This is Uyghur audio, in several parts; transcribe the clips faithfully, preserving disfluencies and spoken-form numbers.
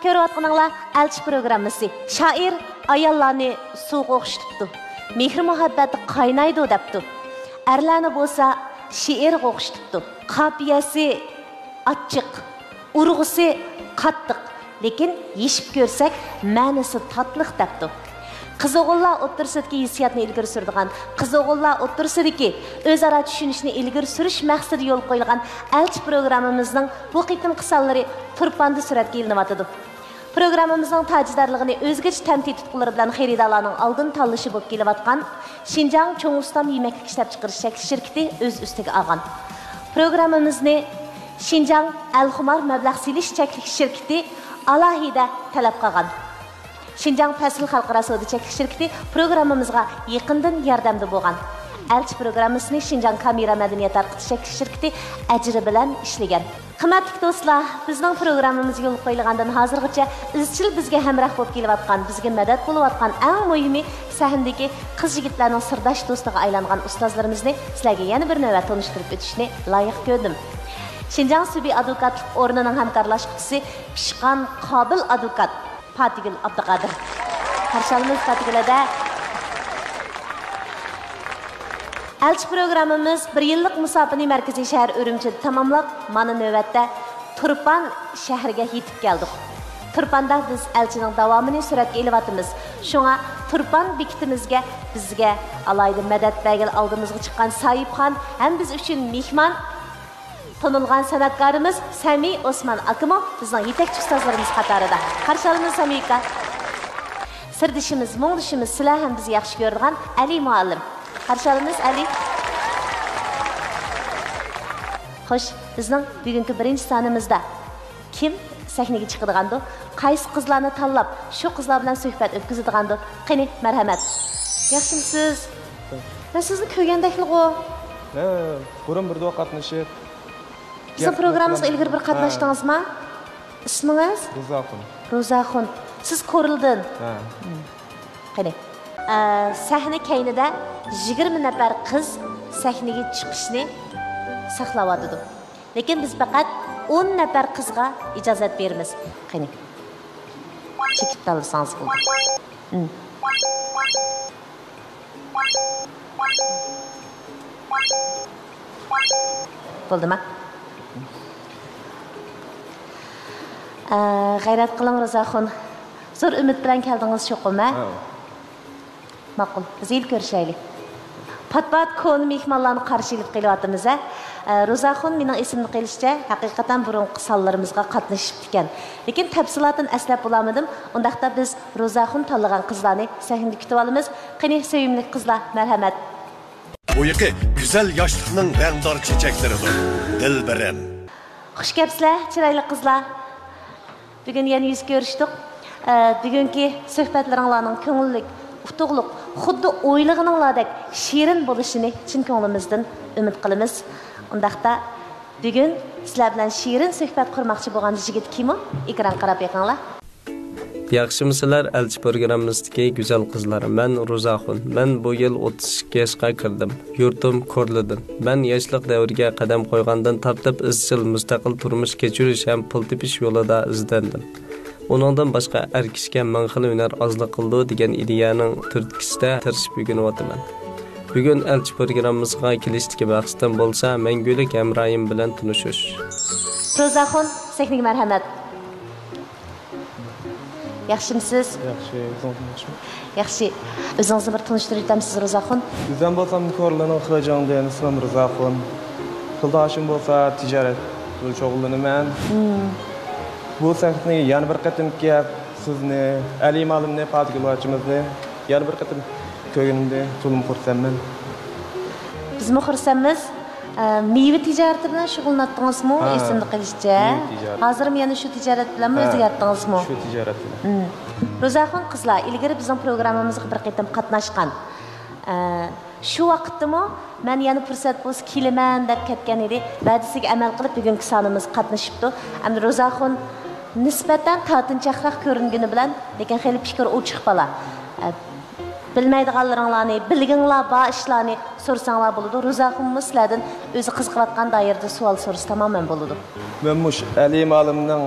كۆرۈۋاتقىنىڭلار ئەلچى پروگراممىسى. شائىر ئاياللارنى سۇغا ئوخشىتىپتۇ، مېھىر-مۇھەببەتتە قاينايدۇ دەپتۇ. ئەرلەرنى بولسا شېئىرغا ئوخشىتىپتۇ. قاپىيەسى ئاچچىق، ئۇرغۇسى قاتتىق، لېكىن يېشىپ كۆرسەك، مەنىسى تاتلىق دەپتۇ. قىز-ئوغۇللار ئوتتۇرىسىدىكى ھېسسىياتنى ئىلگىرى سۈرىدىغان، قىز-ئوغۇللار ئوتتۇرىسىدىكى ئۆزئارا چۈشىنىشنى ئىلگىرى سۈرۈش مەقسىتىدە يولغا قويۇلغان ئەلچى پروگراممىمىزنىڭ بۇ قېتىمقى سانلىرى تۇرپاندا سۈرەتكە ئېلىنىۋاتىدۇ. پروگراممىمىزنىڭ تاجدارلىقىنى ئۆزگىچە تەمتى تۇتقۇلىرى بىلەن خېرىدارلارنىڭ ئالدىن تاللىشى بولۇپ كېلىۋاتقان شىنجاڭ چوڭ ئۇستام يېمەكلىك ئىشلەپچىقىرىش چەكلىك شىركىتى ئۆز ئۈستىگە ئالغان. پروگراممىمىزنى شىنجاڭ ئەلخۇمار مەبلەغ سېلىش چەكلىك شىركىتى ئالاھىدە تەلەپ قىلغان. شىنجاڭ پەسىل خەلقئارا سودا چەكلىك شىركىتى پروگراممىمىزغا يېقىندىن ياردەمدە بولغان. ئەلچى پروگراممىسىنى شىنجاڭ كامېرا مەدەنىيەت تارقىتىش چەكلىك شىركىتى ئەجرى بىلەن ئىشلىگەن. قىممەتلىك دوستلار، بىزنىڭ پروگراممىمىز يولغا قويۇلغاندىن ھازىرغىچە ئىزچىل بىزگە ھەمراھ بولۇپ كېلىۋاتقان، بىزگە مەدەت بولۇۋاتقان، ئەڭ مۇھىمى سەھنىدىكى قىز-يىگىتلەرنىڭ سىرداش دوستىغا ئايلانغان ئۇستازلىرىمىزنى سىلەرگە يەنە بىر نۆۋەت تونۇشتۇرۇپ ئۆتۈشنى لايىق كۆردۈم. شىنجاڭ سۈبى ئادۋوكاتلىق ئورنىنىڭ ھەمكارلاشقۇچىسى پىشقان قابىل ئادۋوكات پاتىگۈل ئابدۇقادىر. قارشى ئالىمىز پاتىگۈل ھەدە. ئەلچى پروگراممىمىز بىر يىللىق مۇساپىنى مەركىزىي شەھەر ئۈرۈمچىدە تاماملاپ، مانا نۆۋەتتە تۇرپان شەھىرىگە يېتىپ كەلدۇق. تۇرپاندا بىز ئەلچىنىڭ داۋامىنى سۈرەتكە ئېلىۋاتىمىز. شۇڭا تۇرپان بېكىتىمىزگە بىزگە ئالاھىدە مەدەت بەرگىلى ئالدىمىزغا چىققان ساھىبخان ھەم بىز ئۈچۈن مېھمان، تونۇلغان سەنئەتكارىمىز سەمى ئوسمان ئاكىمۇ بىزنىڭ يېتەكچى ئۇستازلىرىمىز قاتارىدا. قارشى ئالىمىز سەمى ئاكا. سىردىشىمىز، مۇڭدىشىمىز، سىلەر ھەم بىز ياخشى كۆرىدىغان ئەلى مۇئەللىم. قارشى ئالىمىز ئەلى. خوش، بىزنىڭ بۈگۈنكى بىرىنچى سانىمىزدا كىم سەھنىگە چىقىدىغاندۇ؟ قايسى قىزلارنى تاللاپ، شۇ قىزلار بىلەن سۆھبەت ئۆتكۈزىدىغاندۇ؟ قېنى، مەرھەمەت. ياخشىمۇسىز؟ مەن سىزنى كۆرگەندەكلا غۇ. ھە، بۇرۇن بىر دۇر قاتنىشىپ. بىزنىڭ پروگراممىمىزغا ئىلگىرى بىر قاتناشتىڭىزما؟ ئىسمىڭىز؟ روزاخۇن. روزاخۇن. سىز كورلىدىن. ھە. قېنى. ئە، سەھنە كەينىدە يىگىرمە نەپەر قىز سەھنىگە چىقىشنى ساقلاۋاتىدۇ. لېكىن بىز پەقەت ئون نەپەر قىزغا ئىجازەت بېرىمىز. قېنى. چېكىپ تاللىسىڭىز بولدى. بولدىما؟ ئە، غەيرەت قىلىڭ، روزاخۇن. زور ئۈمىد بىلەن كەلدىڭىز چوقۇم، ھە؟ ھە. ماقۇل، بىز ھېلى كۆرۈشەيلى. پات-پات كونا مېھمانلارنى قارشى ئېلىپ قېلىۋاتىمىز، ھە؟ ئە، روزاخۇن مېنىڭ ئېسىمدە قېلىشىچە، ھەقىقەتەن بۇرۇنقى سانلىرىمىزغا قاتنىشىپتىكەن. لېكىن تەپسىلاتىنى ئەسلەپ بولالمىدىم. ئۇنداقتا بىز روزاخۇن تاللىغان قىزلارنى سەھنىدە كۈتۈۋالىمىز. قېنى، سۆيۈملۈك قىزلار، مەرھەمەت. بويىقى گۈزەل ياشلىقنىڭ رەڭدار چېچەكلىرىدۇر، دىلبىرىم. خۇش كەپسىلەر، چىرايلىق قىزلار. بۈگۈن يەنە يۈز كۆرۈشتۇق. ئە، بۈگۈنكى سۆھبەتلىرىڭلارنىڭ كۆڭۈللۈك، ئۇتۇقلۇق، خۇددى ئويلىغىنىڭلاردەك شېرىن بولۇشىنى چىن كۆڭلىمىزدىن ئۈمىد قىلىمىز. ئۇنداقتا، بۈگۈن سىلەر بىلەن شېرىن سۆھبەت قۇرماقچى بولغان يىگىت كىمۇ؟ ئېكرانغا قاراپ بېقىڭلار. ياخشىمۇسىلەر، ئەلچى پروگراممىسىدىكى گۈزەل قىزلار؟ مەن روزاخۇن. مەن بۇ يىل ئوتتۇز ئىككى ياشقا كىردىم. يۇرتۇم كورلىدىن. مەن ياشلىق دەۋرىگە قەدەم قويغاندىن تارتىپ ئىزچىل مۇستەقىل تۇرمۇش كەچۈرۈش ھەم پۇل تېپىش يولىدا ئىزدەندىم. ئۇنىڭدىن باشقا، ئەر كىشىگە مىڭ خىل ھۈنەر ئازلىق قىلىدۇ دېگەن ئىدىيەنىڭ تۈرتكىسىدە تىرىشىپ ئۆگىنىۋاتىمەن. بۈگۈن ئەلچى پروگراممىسىغا كېلىشتىكى مەقسىتىم بولسا، مەڭگۈلۈك ھەمراھىم بىلەن تونۇشۇش. روزاخۇن، سەھنىگە مەرھەمەت. ياخشىمسىز؟ ياخشى، ئۆزىڭىز ياخشىمۇ؟ ياخشى. ئۆزىڭىزنى بىر تونۇشتۇرۇپ ئۆتەمسىز، روزاخۇن؟ ئۆزۈم بولسام كورلىنىڭ خېجاڭدىن، ئىسمىم روزاخۇن. قىلداشىم بولسا تىجارەت بىلەن شۇغۇللىنىمەن. مم. بۇ سەھنىگە يەنە بىر قېتىم كېلىپ، سىزنى، ئەلى مالىمنى، پاتىگۈل باچىمىزنى يەنە بىر قېتىم كۆرگىنىمدە تولىمۇ خۇرسەنمەن. بىزمۇ خۇرسەنمىز. ئە، مېۋە تىجارىتى بىلەن شۇغۇللىناتتىڭىزمۇ؟ ھە. ئېسىمدە قېلىشىچە. مېۋە تىجارىتى. ھازىرمۇ يەنە شۇ تىجارەت بىلەنمۇ، ھە، ئۆزگەرتتىڭىزمۇ؟ شۇ تىجارەت بىلەن. مم. روزاخۇن قىزلار ئىلگىرى بىزنىڭ پروگراممىمىزغا بىر قېتىم قاتناشقان. ئە، شۇ ۋاقىتتىمۇ مەن يەنە پۇرسەت بولسا كېلىمەن دەپ كەتكەن ئىدى. ۋەدىسىگە ئەمەل قىلىپ بۈگۈنكى سانىمىزغا قاتنىشىپتۇ. ئەمدى روزاخۇن نىسبەتەن تارتىنچاقراق كۆرۈنگىنى بىلەن، لېكىن خېلى پىكرى ئوچۇق بالا. ئە، بىلمەيدىغانلىرىڭلارنى، بىلگۈڭلار بار ئىشلارنى سورىساڭلار بولىدۇ. روزاخۇنمۇ سىلەردىن ئۆزى قىزىقىۋاتقان دائىرىدە سوئال سورىسا تامامەن بولىدۇ. مەن مۇشۇ ئەلى مالىمنىڭ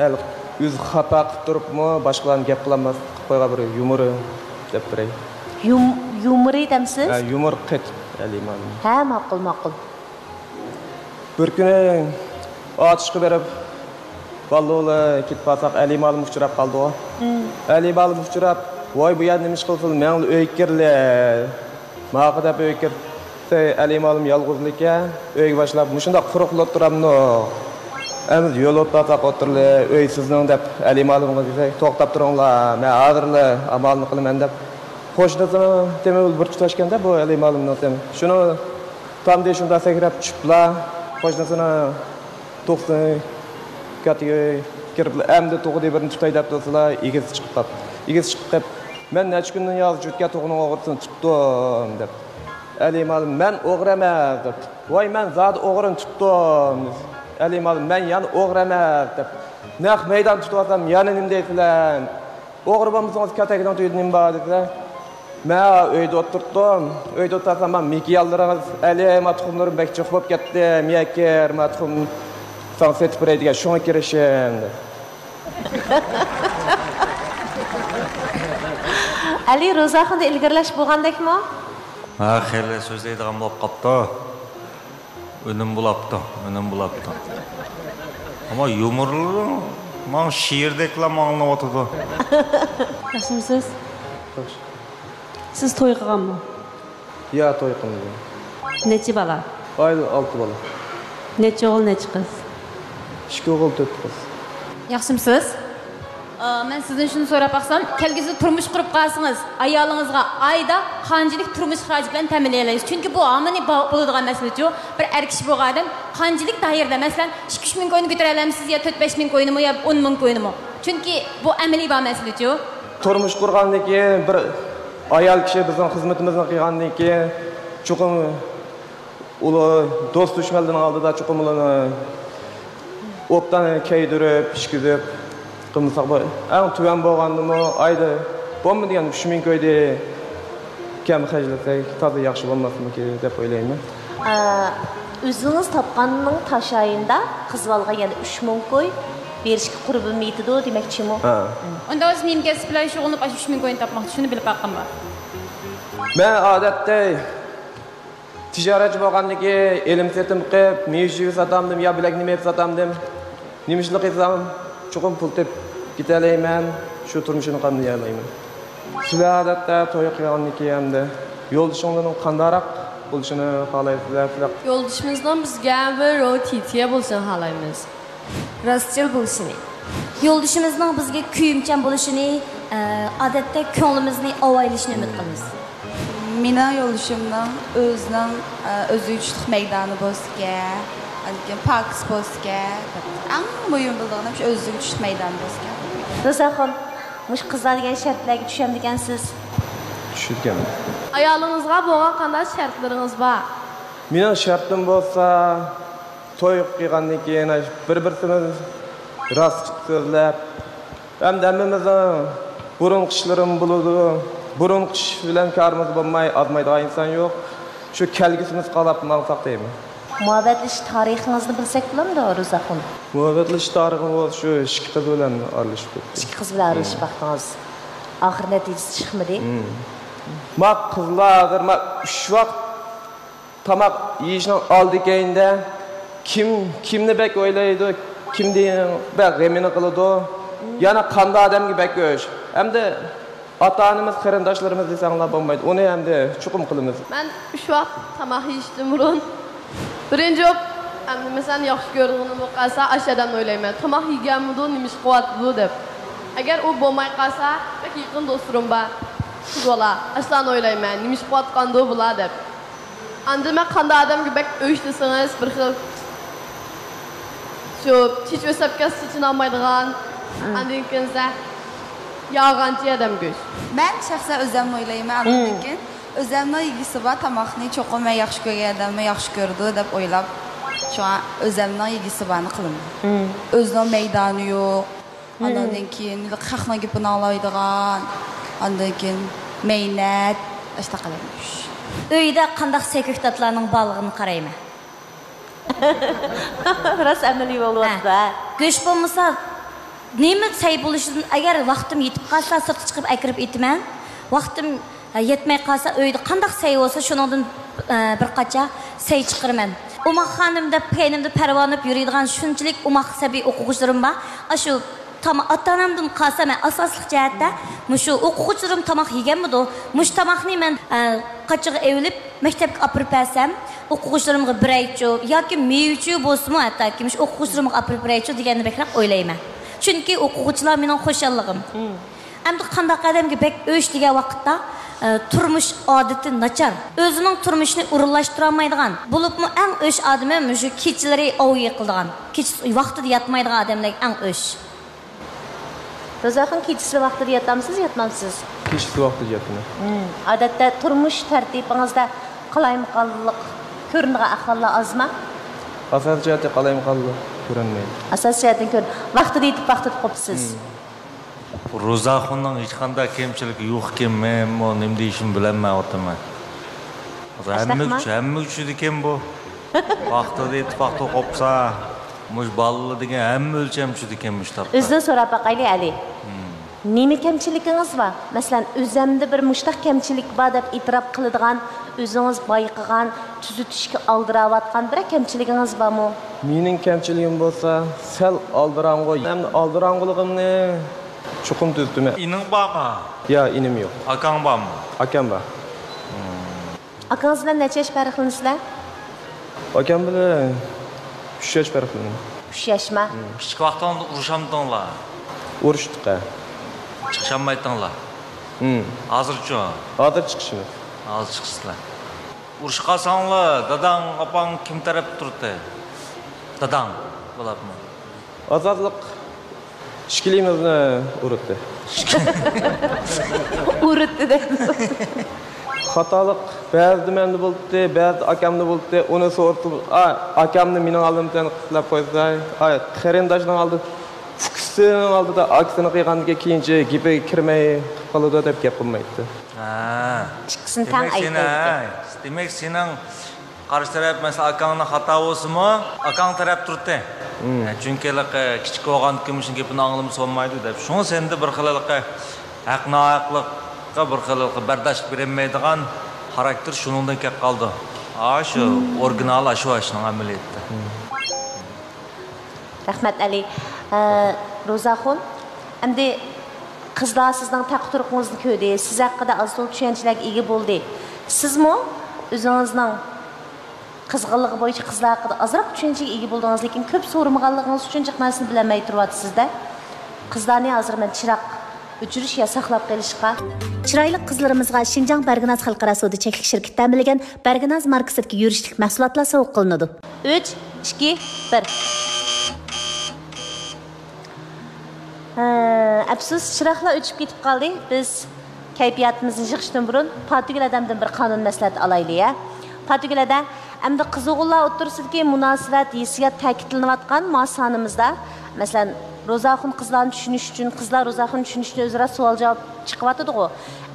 ھېلىقى ئۆزى خاتا قىلىپ تۇرۇپمۇ، باشقىلارنى گەپ قىلالماسلىق قىلىپ قويغان بىر يۇمۇرى دەپ بېرەي. يۇم-، يۇمۇرى دەمسىز؟ ھە، يۇمۇر قىلىپ ئەلىمانىم. ھە، ماقۇل، ماقۇل. بىر كۈنى ئاتۇشقا بېرىپ، بالىلار كېتىپ قالساق، ئەلىمانىم ئۇچراپ قالدىغۇ. ئەلىمانىم ئۇچراپ، ۋاي، بۇ يەردە نېمە ئىش قىلىسىز؟ مېڭىڭلار ئۆيگە كىرىلى. ماقۇل دەپ ئۆيگە كىرسە، ئەلىمانىم يالغۇزلىكەن. ئۆيگە باشلاپ، مۇشۇنداق قۇرۇق ئولتۇرامدۇ؟ ئەمدى يول ئولتۇرساق ئولتۇرلى، ئۆي سىزنىڭ دەپ ئەلىمانىمغا دېسەك، توختاپ تۇرۇڭلار، مەن ھازىرلا ئامالنى قىلىمەن دەپ. قوشنىسىنىڭ تېمى بىر تۇتاشكەندە بۇ ئەلىمانىمنىڭ تېمى. شۇنىڭ تامدى شۇنداق سەكرەپ چۈشۈپلا، قوشنىسىنىڭ توقسىنى كاتتىگە كىرىپ، ئەمدى تۇغدى بىرنى تۇتاي دەپ تۇرسىلا، ئىگىسى چىقىپ قاپتۇ. ئىگىسى چىقىپ قېلىپ، مەن نەچچە كۈندىن ياغ جۈتكە توغنىڭ ئوغرىسىنى تۇتتۇم دەپ. ئەلىمانىم، مەن ئوغرى ئەمەس دەپ. ۋاي، مەن زادى ئوغرىنى تۇتتۇم. ئەلىمانىم، مەن يەنە ئوغرى ئەمەس دەپ. نەق مەيدان تۇتۇۋالسام، يەنە نېمە دەيسىلەر؟ ئوغرى بولمىسىڭىز، كاتەكنىڭ تۈۋىدە نېمە بار دېسە، مەن ئۆيدە ئولتۇرتتۇم. ئۆيدە ئولتۇرسام، مانا مېكىيانلىرىڭىز، ئەلى، ما تۇخۇملىرىم بەك جىق بولۇپ كەتتى. مىيەكىر، ما تۇخۇم ساڭا سېتىپ بېرەي دېگەن، شۇڭا كىرىشىم. ئەلى، روزاخۇندا ئىلگىرىلەش بولغاندەكمۇ؟ ھە، خېلى سۆزلەيدىغان بولۇپ قاپتۇ. ئۈنۈم بولاپتۇ، ئۈنۈم بولاپتۇ. ئەمما يۇمۇرلىرىڭ ماڭا شېئىردەكلا ماڭلىنىۋاتىدۇ. ياخشىمۇسىز؟ ياخشى. سىز توي قىلغانمۇ؟ يا، توي قىلمىدىم. نەچچە بالا؟ ئائىلە ئالتە بالا. نەچچە ئوغۇل، نەچچە قىز؟ ئىككى ئوغۇل، تۆت قىز. ياخشىمۇسىز؟ ئا، مەن سىزدىن شۇنى سوراپ باقسام، كەلگۈسىدە تۇرمۇش قۇرۇپ قالسىڭىز، ئايالىڭىزغا ئايدا قانچىلىك تۇرمۇش خىراجىتى بىلەن تەمىنلىيەلەيسىز؟ چۈنكى بۇ ھامىنى با-، بولىدىغان مەسىلىچۇ. بىر ئەر كىشى بولغان ئادەم قانچىلىك دائىرىدە، مەسىلەن، ئىككى ئۈچ مىڭ كوينى كۆتۈرەلەمسىز يا تۆت بەش مىڭ كوينىمۇ يا ئون مىڭ كوينىمۇ؟ چۈنكى بۇ ئەمەلىي بار مەسىلىچۇ. تۇرمۇش قۇرغاندىن كېيىن بىر ئايال كىشى بىزنىڭ خىزمىتىمىزنى قىلغاندىن كېيىن چوقۇم ئۇلار دوست-دۈشمەنلىرىنىڭ ئالدىدا چوقۇم ئۇلارنى ئوبدان كىيدۈرۈپ، ئىچكۈزۈپ قىلمىساق بولمايدۇ. ئەڭ تۆۋەن بولغاندىمۇ ئايدا بولمىدى دېگەن ئۈچ مىڭ كويدى كەم خەجلىسەك تازا ياخشى بولماسمىكى دەپ ئويلايمەن. ئە، ئۆزىڭىز تاپقاننىڭ تاشايىندا قىز بالىغا يەنە ئۈچ مىڭ كوي بېرىشكە قۇربىمۇ يېتىدۇ دېمەكچىمۇ؟ ھە. ئۇنداق بولسا نېمە كەسىپ بىلەن شۇغۇللىنىپ ئاشۇ ئۈچ مىڭ كوينى تاپماقچى؟ شۇنى بىلىپ باققان بار. مەن ئادەتتە تىجارەتچى بولغاندىن كېيىن ئېلىم سېتىم قىلىپ، مېۋە-چېۋە ساتامدىم يا بۆلەك نېمە ساتامدىم، نېمە ئىشلار قىلسام چوقۇم پۇل تېپىپ كېتەلەيمەن، شۇ تۇرمۇشنى قامدىيالايمەن. سىلەر ئادەتتە توي قىلغاندىن كېيىن ئەمدى يولدىشىڭلارنىڭ قانداقراق بولۇشىنى خالايسىلەر؟ سىلەر يولدىشىمىزنىڭ بىزگە بىر رول تىتىيە بولۇشىنى خالايمىز. راستچىل بولۇشىنى. يولدىشىمىزنىڭ بىزگە كۆيۈمچان بولۇشىنى، ئە، ئادەتتە كۆڭلىمىزنى ئاۋايلىشىنى ئۈمىد قىلىمىز. مېنىڭ يولدىشىمنىڭ ئۆزىنىڭ، ئە، ئۆزىگە چۈشلۈك مەيدانى بولسىكەن، ئاندىن كېيىن پاكىز بولسىكەن، ئەڭ مۇھىم بولىدىغىنى شۇ ئۆزىگە چۈشلۈك مەيدانى بولسىكەن. روزاخۇن، مۇشۇ قىزلار دېگەن شەرتلەرگە چۈشەمدىكەنسىز؟ چۈشىدىكەن. ئايالىڭىزغا بولغان قانداق شەرتلىرىڭىز بار؟ مېنىڭ شەرتىم بولسا، توي قىلغاندىن كېيىن بىر-بىرسىمىز راست سۆزلەپ، ھەمدە ھەممىمىزنىڭ بۇرۇنقى ئىشلىرىمۇ بولىدۇ. بۇرۇنقى ئىش بىلەن كارىمىز بولماي، ئازمايدىغان ئىنسان يوق. شۇ كەلگۈسىمىزگە قاراپ ماڭساق دەيمەن. مۇھەببەتلىشىش تارىخىڭىزنى بىلسەك بولامدۇ، روزاخۇن؟ مۇھەببەتلىشىش تارىخىم بولسا شۇ ئىككى قىز بىلەن ئارىلىشىپ كەتتىم. ئىككى قىز بىلەن ئارىلىشىپ باقتىڭىز. ئاخىر نەتىجىسى چىقمىدى. ما قىزلار ھازىر ما ئۈچ ۋاق تاماق يېيىشنىڭ ئالدى كەينىدە كىم كىمنى بەك ئويلايدۇ، كىمنىڭ بەك غېمىنى قىلىدۇ، يەنە قانداق ئادەمگە بەك ئۆچ. ئەمدى ئاتا-ئانىمىز، قېرىنداشلىرىمىز دېسەڭلار بولمايدۇ، ئۇنى ئەمدى چوقۇم قىلىمىز. مەن ئۈچ ۋاق تاماق يېيىشتىن بۇرۇن بىرىنچى بولۇپ، ئەمدى مەسىلەن ياخشى كۆرىدىغىنىم بولۇپ قالسا، ئاشۇ ئادەمنى ئويلايمەن، تاماق يېگەنمىدۇ، نېمە ئىش قىلىۋاتىدۇ دەپ. ئەگەر ئۇ بولماي قالسا، بەك يېقىن دوستلىرىم بار، قىز بالا، ئاشۇلارنى ئويلايمەن، نېمە ئىش قىلىۋاتقاندۇ بۇلار دەپ. ئاندىن مەن قانداق ئادەمگە بەك ئۆچ دېسىڭىز، بىر خىل شۇ چېچى ئۆسۈپ كەتسە چېچىنالمايدىغان، ئاندىن كېيىن يالغانچى ئادەمگە ئۆچ. مەن شەخسەن ئۆزۈمنى ئويلايمەن، ئاندىن كېيىن ئۆزۈمنىڭ يېگۈسى بار تاماقنى چوقۇم مەن ياخشى كۆرگەن ئادەممۇ ياخشى كۆرىدۇ دەپ ئويلاپ، شۇڭا ئۆزۈمنىڭ يېگۈسى بارنى قىلىمەن. ئۆزىنىڭ مەيدانى يوق، ئاندىن كېيىن خەقنىڭ گېپىنى ئاڭلايدىغان، ئاندىن كېيىن مەينەت، ئاشۇنداق ئادەم. ئۆيدە قانداق سەكۈكتاتلارنىڭ بارلىقىنى قارايمەن. راست ئەمەلىي بولۇۋاتىدۇ، ھە. گۆش بولمىسا، نېمە سەي بولۇشىدىن، ئەگەر ۋاقتىم يېتىپ قالسا، سىرتقا چىقىپ ئەكىرىپ ئېتىمەن. ۋاقتىم، ئە، يەتمەي قالسا، ئۆيدە قانداق سەي بولسا، شۇنىڭدىن، ئە، بىر قاچا سەي چىقىرىمەن. ئوماق خانىم دەپ كەينىمدە پەرۋانىپ يۈرىدىغان شۇنچىلىك ئوماق سەبىي ئوقۇغۇچىلىرىم بار. ئاشۇ تاما-، ئاتا-ئانامدىن قالسا، مەن ئاساسلىق جەھەتتە مۇشۇ ئوقۇغۇچىلىرىم تاماق يېگەنمىدۇ؟ مۇشۇ تاماقنى مەن، ئە، قاچىغا ئېۋىلىپ، مەكتەپكە ئاپىرىپ بەرسەم، ئوقۇغۇچىلىرىمغا بېرەيچۇ ياكى مېۋىچۇ بولسىمۇ، ھەتتاكى مۇشۇ ئوقۇغۇچىلىرىمغا ئاپىرىپ بېرەيچۇ دېگەننى بەكرەك ئويلايمەن. چۈنكى ئوقۇغۇچىلار مېنىڭ خۇشاللىقىم. ئەمدى قانداق ئادەمگە بەك ئۆچ دېگەن ۋاقىتتا، ئە، تۇرمۇش ئادىتى ناچار، ئۆزىنىڭ تۇرمۇشىنى ئورۇنلاشتۇرالمايدىغان، بولۇپمۇ ئەڭ ئۆچ ئادىمى مۇشۇ كېچىلىرى ئاۋۇ يىقىلىدىغان، كېچە ۋاقتىدا ياتمايدىغان ئادەملەر ئەڭ ئۆچ. روزاخۇن، كېچىسى ۋاقتىدا ياتامسىز، ياتمامسىز؟ كېچىسى ۋاقتىدا ياتىمەن. مم. ئادەتتە تۇرمۇش تەرتىپىڭىزدە قالايمىقانلىق كۆرۈنىدىغان ئەھۋاللار ئازمۇ؟ ئاساسىي جەھەتتە قالايمىقانلىق كۆرۈنمەيدۇ. ئاساسىي جەھەتتىن كۆرۈن-، ۋاقتىدا يېتىپ، ۋاقتىدا قوپىسىز. مم. روزاخۇننىڭ ھېچقانداق كەمچىلىكى يوقكەن، مەنمۇ نېمە دېيىشىمنى بىلەلمەيۋاتىمەن. ھەممىگە، ھەممىگە چۈشىدىكەن بۇ. ۋاقتىدا يېتىپ، ۋاقتىدا قوپسا، مۇشۇ بالىلار دېگەن ھەممە ئۆلچەم چۈشىدىكەن مۇشۇ تاپتا. ئۆزىدىن سوراپ باقايلى، ئەلى. مم. نېمە كەمچىلىكىڭىز بار؟ مەسىلەن، ئۆزەمدە بىر مۇشتاق كەمچىلىك بار دەپ ئېتىراپ قىلىدىغان، ئۆزىڭىز بايقىغان، تۈزىتىشكە ئالدىراۋاتقان بىرەر كەمچىلىكىڭىز بارمۇ؟ مېنىڭ كەمچىلىكىم بولسا سەل ئالدىراڭغۇ. ئەمدى ئالدىراڭغۇلۇقۇمنى چوقۇم تۈزىتىمەن. ئىنىڭ بارمۇ؟ يا، ئىنىم يوق. ئاكاڭ بارمۇ؟ ئاكام بار. ئاكىڭىز بىلەن نەچچە ياش پەرقلىنىسىلەر؟ ئاكام بىلەن ئۈچ ياش پەرقلىنىمەن. ئۈچ ياشما؟ مم. كىچىك ۋاقتىڭلاردا ئۇرۇشامدىڭلار؟ ئۇرۇشتۇق، ھە. چىقىشالمايتتىڭلار؟ مم. ھازىرچۇ؟ ھازىر چىقىشىمىز. ھازىر چىقىسىلەر. ئۇرۇشۇپ قالساڭلار، داداڭ، ئاپاڭ كىم تەرەپتە تۇراتتى؟ داداڭ بولۇپمۇ؟ ئاساسلىق ئىككىلىمىزنى ئۇرۇتتى. ئۇرۇتتى دەيدۇ. خاتالىق بەزىدە مەندە بولۇتتى، بەزىدە ئاكامدا بولۇتتى. ئۇنى سورىتىپ، ئا، ئاكامنى مېنىڭ ئالدىمدا تەنقىدلەپ قويسا، ئاي، قېرىنداشنىڭ ئالدىدا، ئۇكىسىنىڭ ئالدىدا ئاكىسىنى قىيغاندىن كېيىن كېيىنچە گېپىگە كىرمەي قالىدۇ دەپ گەپ قىلمايتتى. ھە. ئىككىسىنى تەڭ دېمەك، سېنىڭ، ئەيىبلەيدۇ. ھە، دېمەك، سېنىڭ قارشى تەرەپ، مەسىلەن، ئاكاڭنىڭ خاتا بولسىمۇ، ئاكاڭ تەرەپ تۇرىتتى. مم. ئە، چۈنكى ھېلىقى كىچىك بولغاندىكىن مۇشۇ گېپىنى ئاڭلىمىسا بولمايدۇ دەپ. شۇڭا سەندە بىر خىل ھېلىقى ھەق-ناھەقلىققە بىر خىل ھېلىقى بەرداشلىق بېرەلمەيدىغان خاراكتېر شۇنىڭدىن كېلىپ قالىدۇ. ئاشۇ ئورىگىنالى ئاشۇ ئاشۇنىڭ ئەمەلىيەتتە. مم. رەھمەت، ئەلى. ئە، روزاخۇن، ئەمدى قىزلار سىزنىڭ تەقى-تۇرقىڭىزنى كۆردى، سىز ھەققىدە ئاز-تولا چۈشەنچىلەرگە ئىگە بولدى. سىزمۇ ئۆزىڭىزنىڭ قىزغىنلىقى بويىچە قىزلار ھەققىدە ئازراق چۈشەنچىگە ئىگە بولدىڭىز، لېكىن كۆپ سورىمىغانلىقىڭىز ئۈچۈن جىق نەرسىنى بىلەلمەي تۇرۇۋاتىسىز-دە. قىزلارنى ھازىر مەن چىراغ ئۆچۈرۈش يا ساقلاپ قېلىشقا. چىرايلىق قىزلىرىمىزغا شىنجاڭ بەرگىناز خەلقئارا سودا چەكلىك شىركىتى تەمىنلىگەن بەرگىناز ماركىسىدىكى يۈرۈشلۈك مەھسۇلاتلار سوۋغا قىلىنىدۇ. ئۈچ، ئىككى، بىر. ھە، ئەپسۇس، چىراغلار ئۆچۈپ كېتىپ قالدى. بىز كەيپىياتىمىزنى يىغىشتىن بۇرۇن پاتىگۈل ھەدەمدىن بىر قانۇن مەسلىھەت ئالايلى، ھە. پاتىگۈل ھەدە، ئەمدى قىز-ئوغۇللار ئوتتۇرىسىدىكى مۇناسىۋەت، ھېسسىيات تەكىتلىنىۋاتقان ما سانىمىزدا، مەسىلەن، روزاخۇن قىزلارنى چۈشىنىش ئۈچۈن، قىزلار روزاخۇننى چۈشىنىش ئۈچۈن ئۆزئارا سوئال-جاۋاب چىقىۋاتىدىغۇ.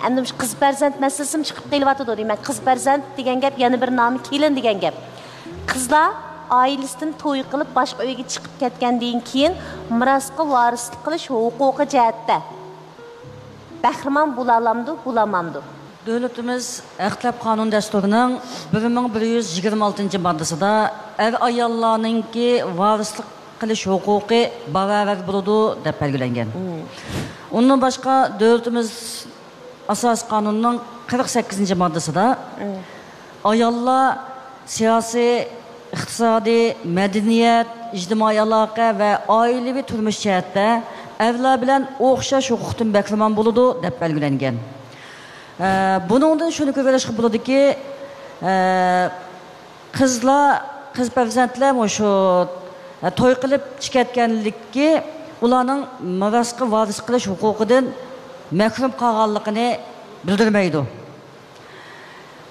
ئەمدى مۇشۇ قىز پەرزەنت مەسىلىسىمۇ چىقىپ قېلىۋاتىدۇ دەيمەن. قىز پەرزەنت دېگەن گەپ، يەنە بىر نامى كېلىن دېگەن گەپ. قىزلار ئائىلىسىدىن توي قىلىپ، باشقا ئۆيگە چىقىپ كەتكەندىن كېيىن، مىراسقا ۋارىسلىق قىلىش ھوقۇقى جەھەتتە بەھرىمەن بولالامدۇ، بولالمامدۇ؟ دۆلىتىمىز ھەق تەلەپ قانۇن دەستۇرىنىڭ بىر مىڭ بىر يۈز يىگىرمە ئالتىنچى ماددىسىدا ئەر-ئاياللارنىڭكى ۋارىسلىق قىلىش ھوقۇقى باراۋەر بولىدۇ دەپ بەلگىلەنگەن. مم. ئۇندىن باشقا، دۆلىتىمىز ئاساسىي قانۇننىڭ قىرىق سەككىزىنچى ماددىسىدا، مم، ئاياللار سىياسىي، ئىقتىسادىي، مەدەنىيەت، ئىجتىمائىي ئالاقە ۋە ئائىلىۋى تۇرمۇش جەھەتتە ئەرلەر بىلەن ئوخشاش ھوقۇقتىن بەھرىمەن بولىدۇ، دەپ بەلگىلەنگەن. ئە، بۇنىڭدىن شۇنى كۆرۈۋېلىشقا بولىدۇكى، ئە، قىزلار، قىز پەرزەنتلەر مۇشۇ، ئە، توي قىلىپ چىقىۋەتكەنلىكى ئۇلارنىڭ مىراسقا ۋارىس قىلىش ھوقۇقىدىن مەھرۇم قالغانلىقىنى بىلدۈرمەيدۇ.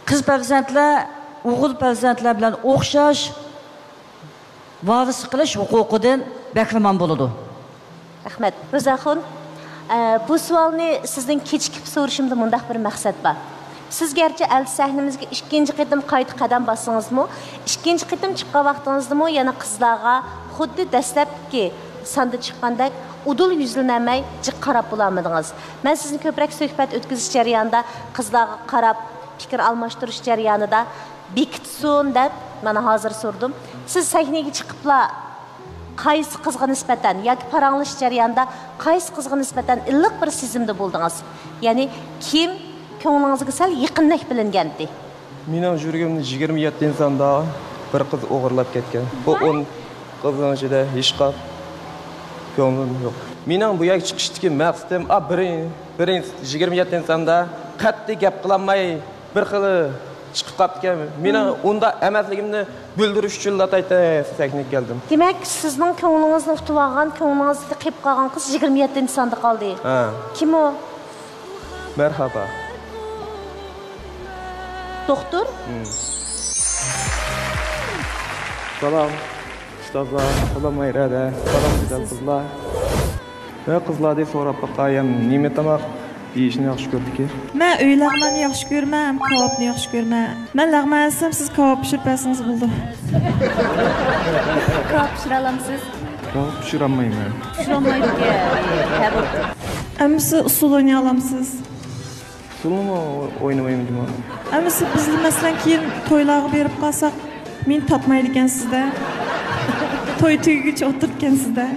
قىز پەرزەنتلەر ئوغۇل پەرزەنتلەر بىلەن ئوخشاش ۋارىسلىق قىلىش ھوقۇقىدىن بەھرىمەن بولىدۇ. رەھمەت. روزاخۇن، ئە، بۇ سوئالنى سىزدىن كېچىكىپ سورىشىمدا مۇنداق بىر مەقسەت بار. سىز گەرچە ئەلچى سەھنىمىزگە ئىككىنچى قېتىم قايتا قەدەم باسسىڭىزمۇ، ئىككىنچى قېتىم چىققان ۋاقتىڭىزدىمۇ يەنە قىزلارغا خۇددى دەسلەپكى ساندا چىققاندەك ئۇدۇل يۈزلىنەلمەي جىق قاراپ بولالمىدىڭىز. مەن سىزنى كۆپرەك سۆھبەت ئۆتكۈزۈش جەريانىدا، قىزلارغا قاراپ پىكىر ئالماشتۇرۇش جەريانىدا بېكىتسۇن دەپ، مانا ھازىر سورىدىم. سىز سەھنىگە چىقىپلا قايسى قىزغا نىسبەتەن ياكى پاراڭلىشىش جەريانىدا قايسى قىزغا نىسبەتەن ئىللىق بىر سېزىمدە بولدىڭىز؟ يەنى كىم كۆڭلىڭىزگە سەل يېقىندەك بىلىنگەنتى؟ مېنىڭ يۈرىكىمنى يىگىرمە يەتتىنچى ساندا بىر قىز ئوغرىلاپ كەتكەن. بۇ ئون قىزنىڭ ئىچىدە ھېچقاپ كۆڭلۈم يوق. مېنىڭ بۇ يەرگە چىقىشتىكى مەقسىتىم، ئا، بىرىن-، بىرىنچى، يىگىرمە يەتتىنچى ساندا قەتئىي گەپ قىلالماي، بىر خىل چىقىپ قاپتىكەن. مېنىڭ ئۇنداق ئەمەسلىكىمنى بىلدۈرۈش ئۈچۈنلا تايتاي سەھنىگە كەلدىم. دېمەك، سىزنىڭ كۆڭلىڭىزنى ئۇتۇۋالغان، كۆڭلىڭىزدە قېلىپ قالغان قىز يىگىرمە يەتتىنچى ساندا قالدى. ھە. كىم ئۇ؟ مەرھابا. دوختۇر؟ ھىم. سالام، ئۇستازلار. سالام، ماھىرەدە. سالام، گۈزەل قىزلار. ۋە قىزلاردىن سوراپ باقايەن، نېمە تاماق يېيىشنى ياخشى كۆرىدىكى؟ مەن ئۆي لەغمەننى ياخشى كۆرىمەن ھەم كاۋاپنى ياخشى كۆرىمەن. مەن لەغمەن ئەتسەم، سىز كاۋاپ پىشۇرۇپ بەرسىڭىز بولىدۇ. كاۋاپ پىشۇرالامسىز؟ كاۋاپ پىشۇرالمايمەن. پىشۇرالمايدىكەن. ھە، بوپتۇ. ئەمىسە ئۇسسۇل ئوينىيالامسىز؟ ئۇسسۇلنىمۇ ئوينىمايمەن جۇمۇ. ئەمىسە بىزلا مەسىلەن كېيىن تويلارغا بېرىپ قالساق، مېنى تاپمايدىكەنسىز-دە. توي تۈگىگىچە ئولتۇرىدىكەنسىز-دە.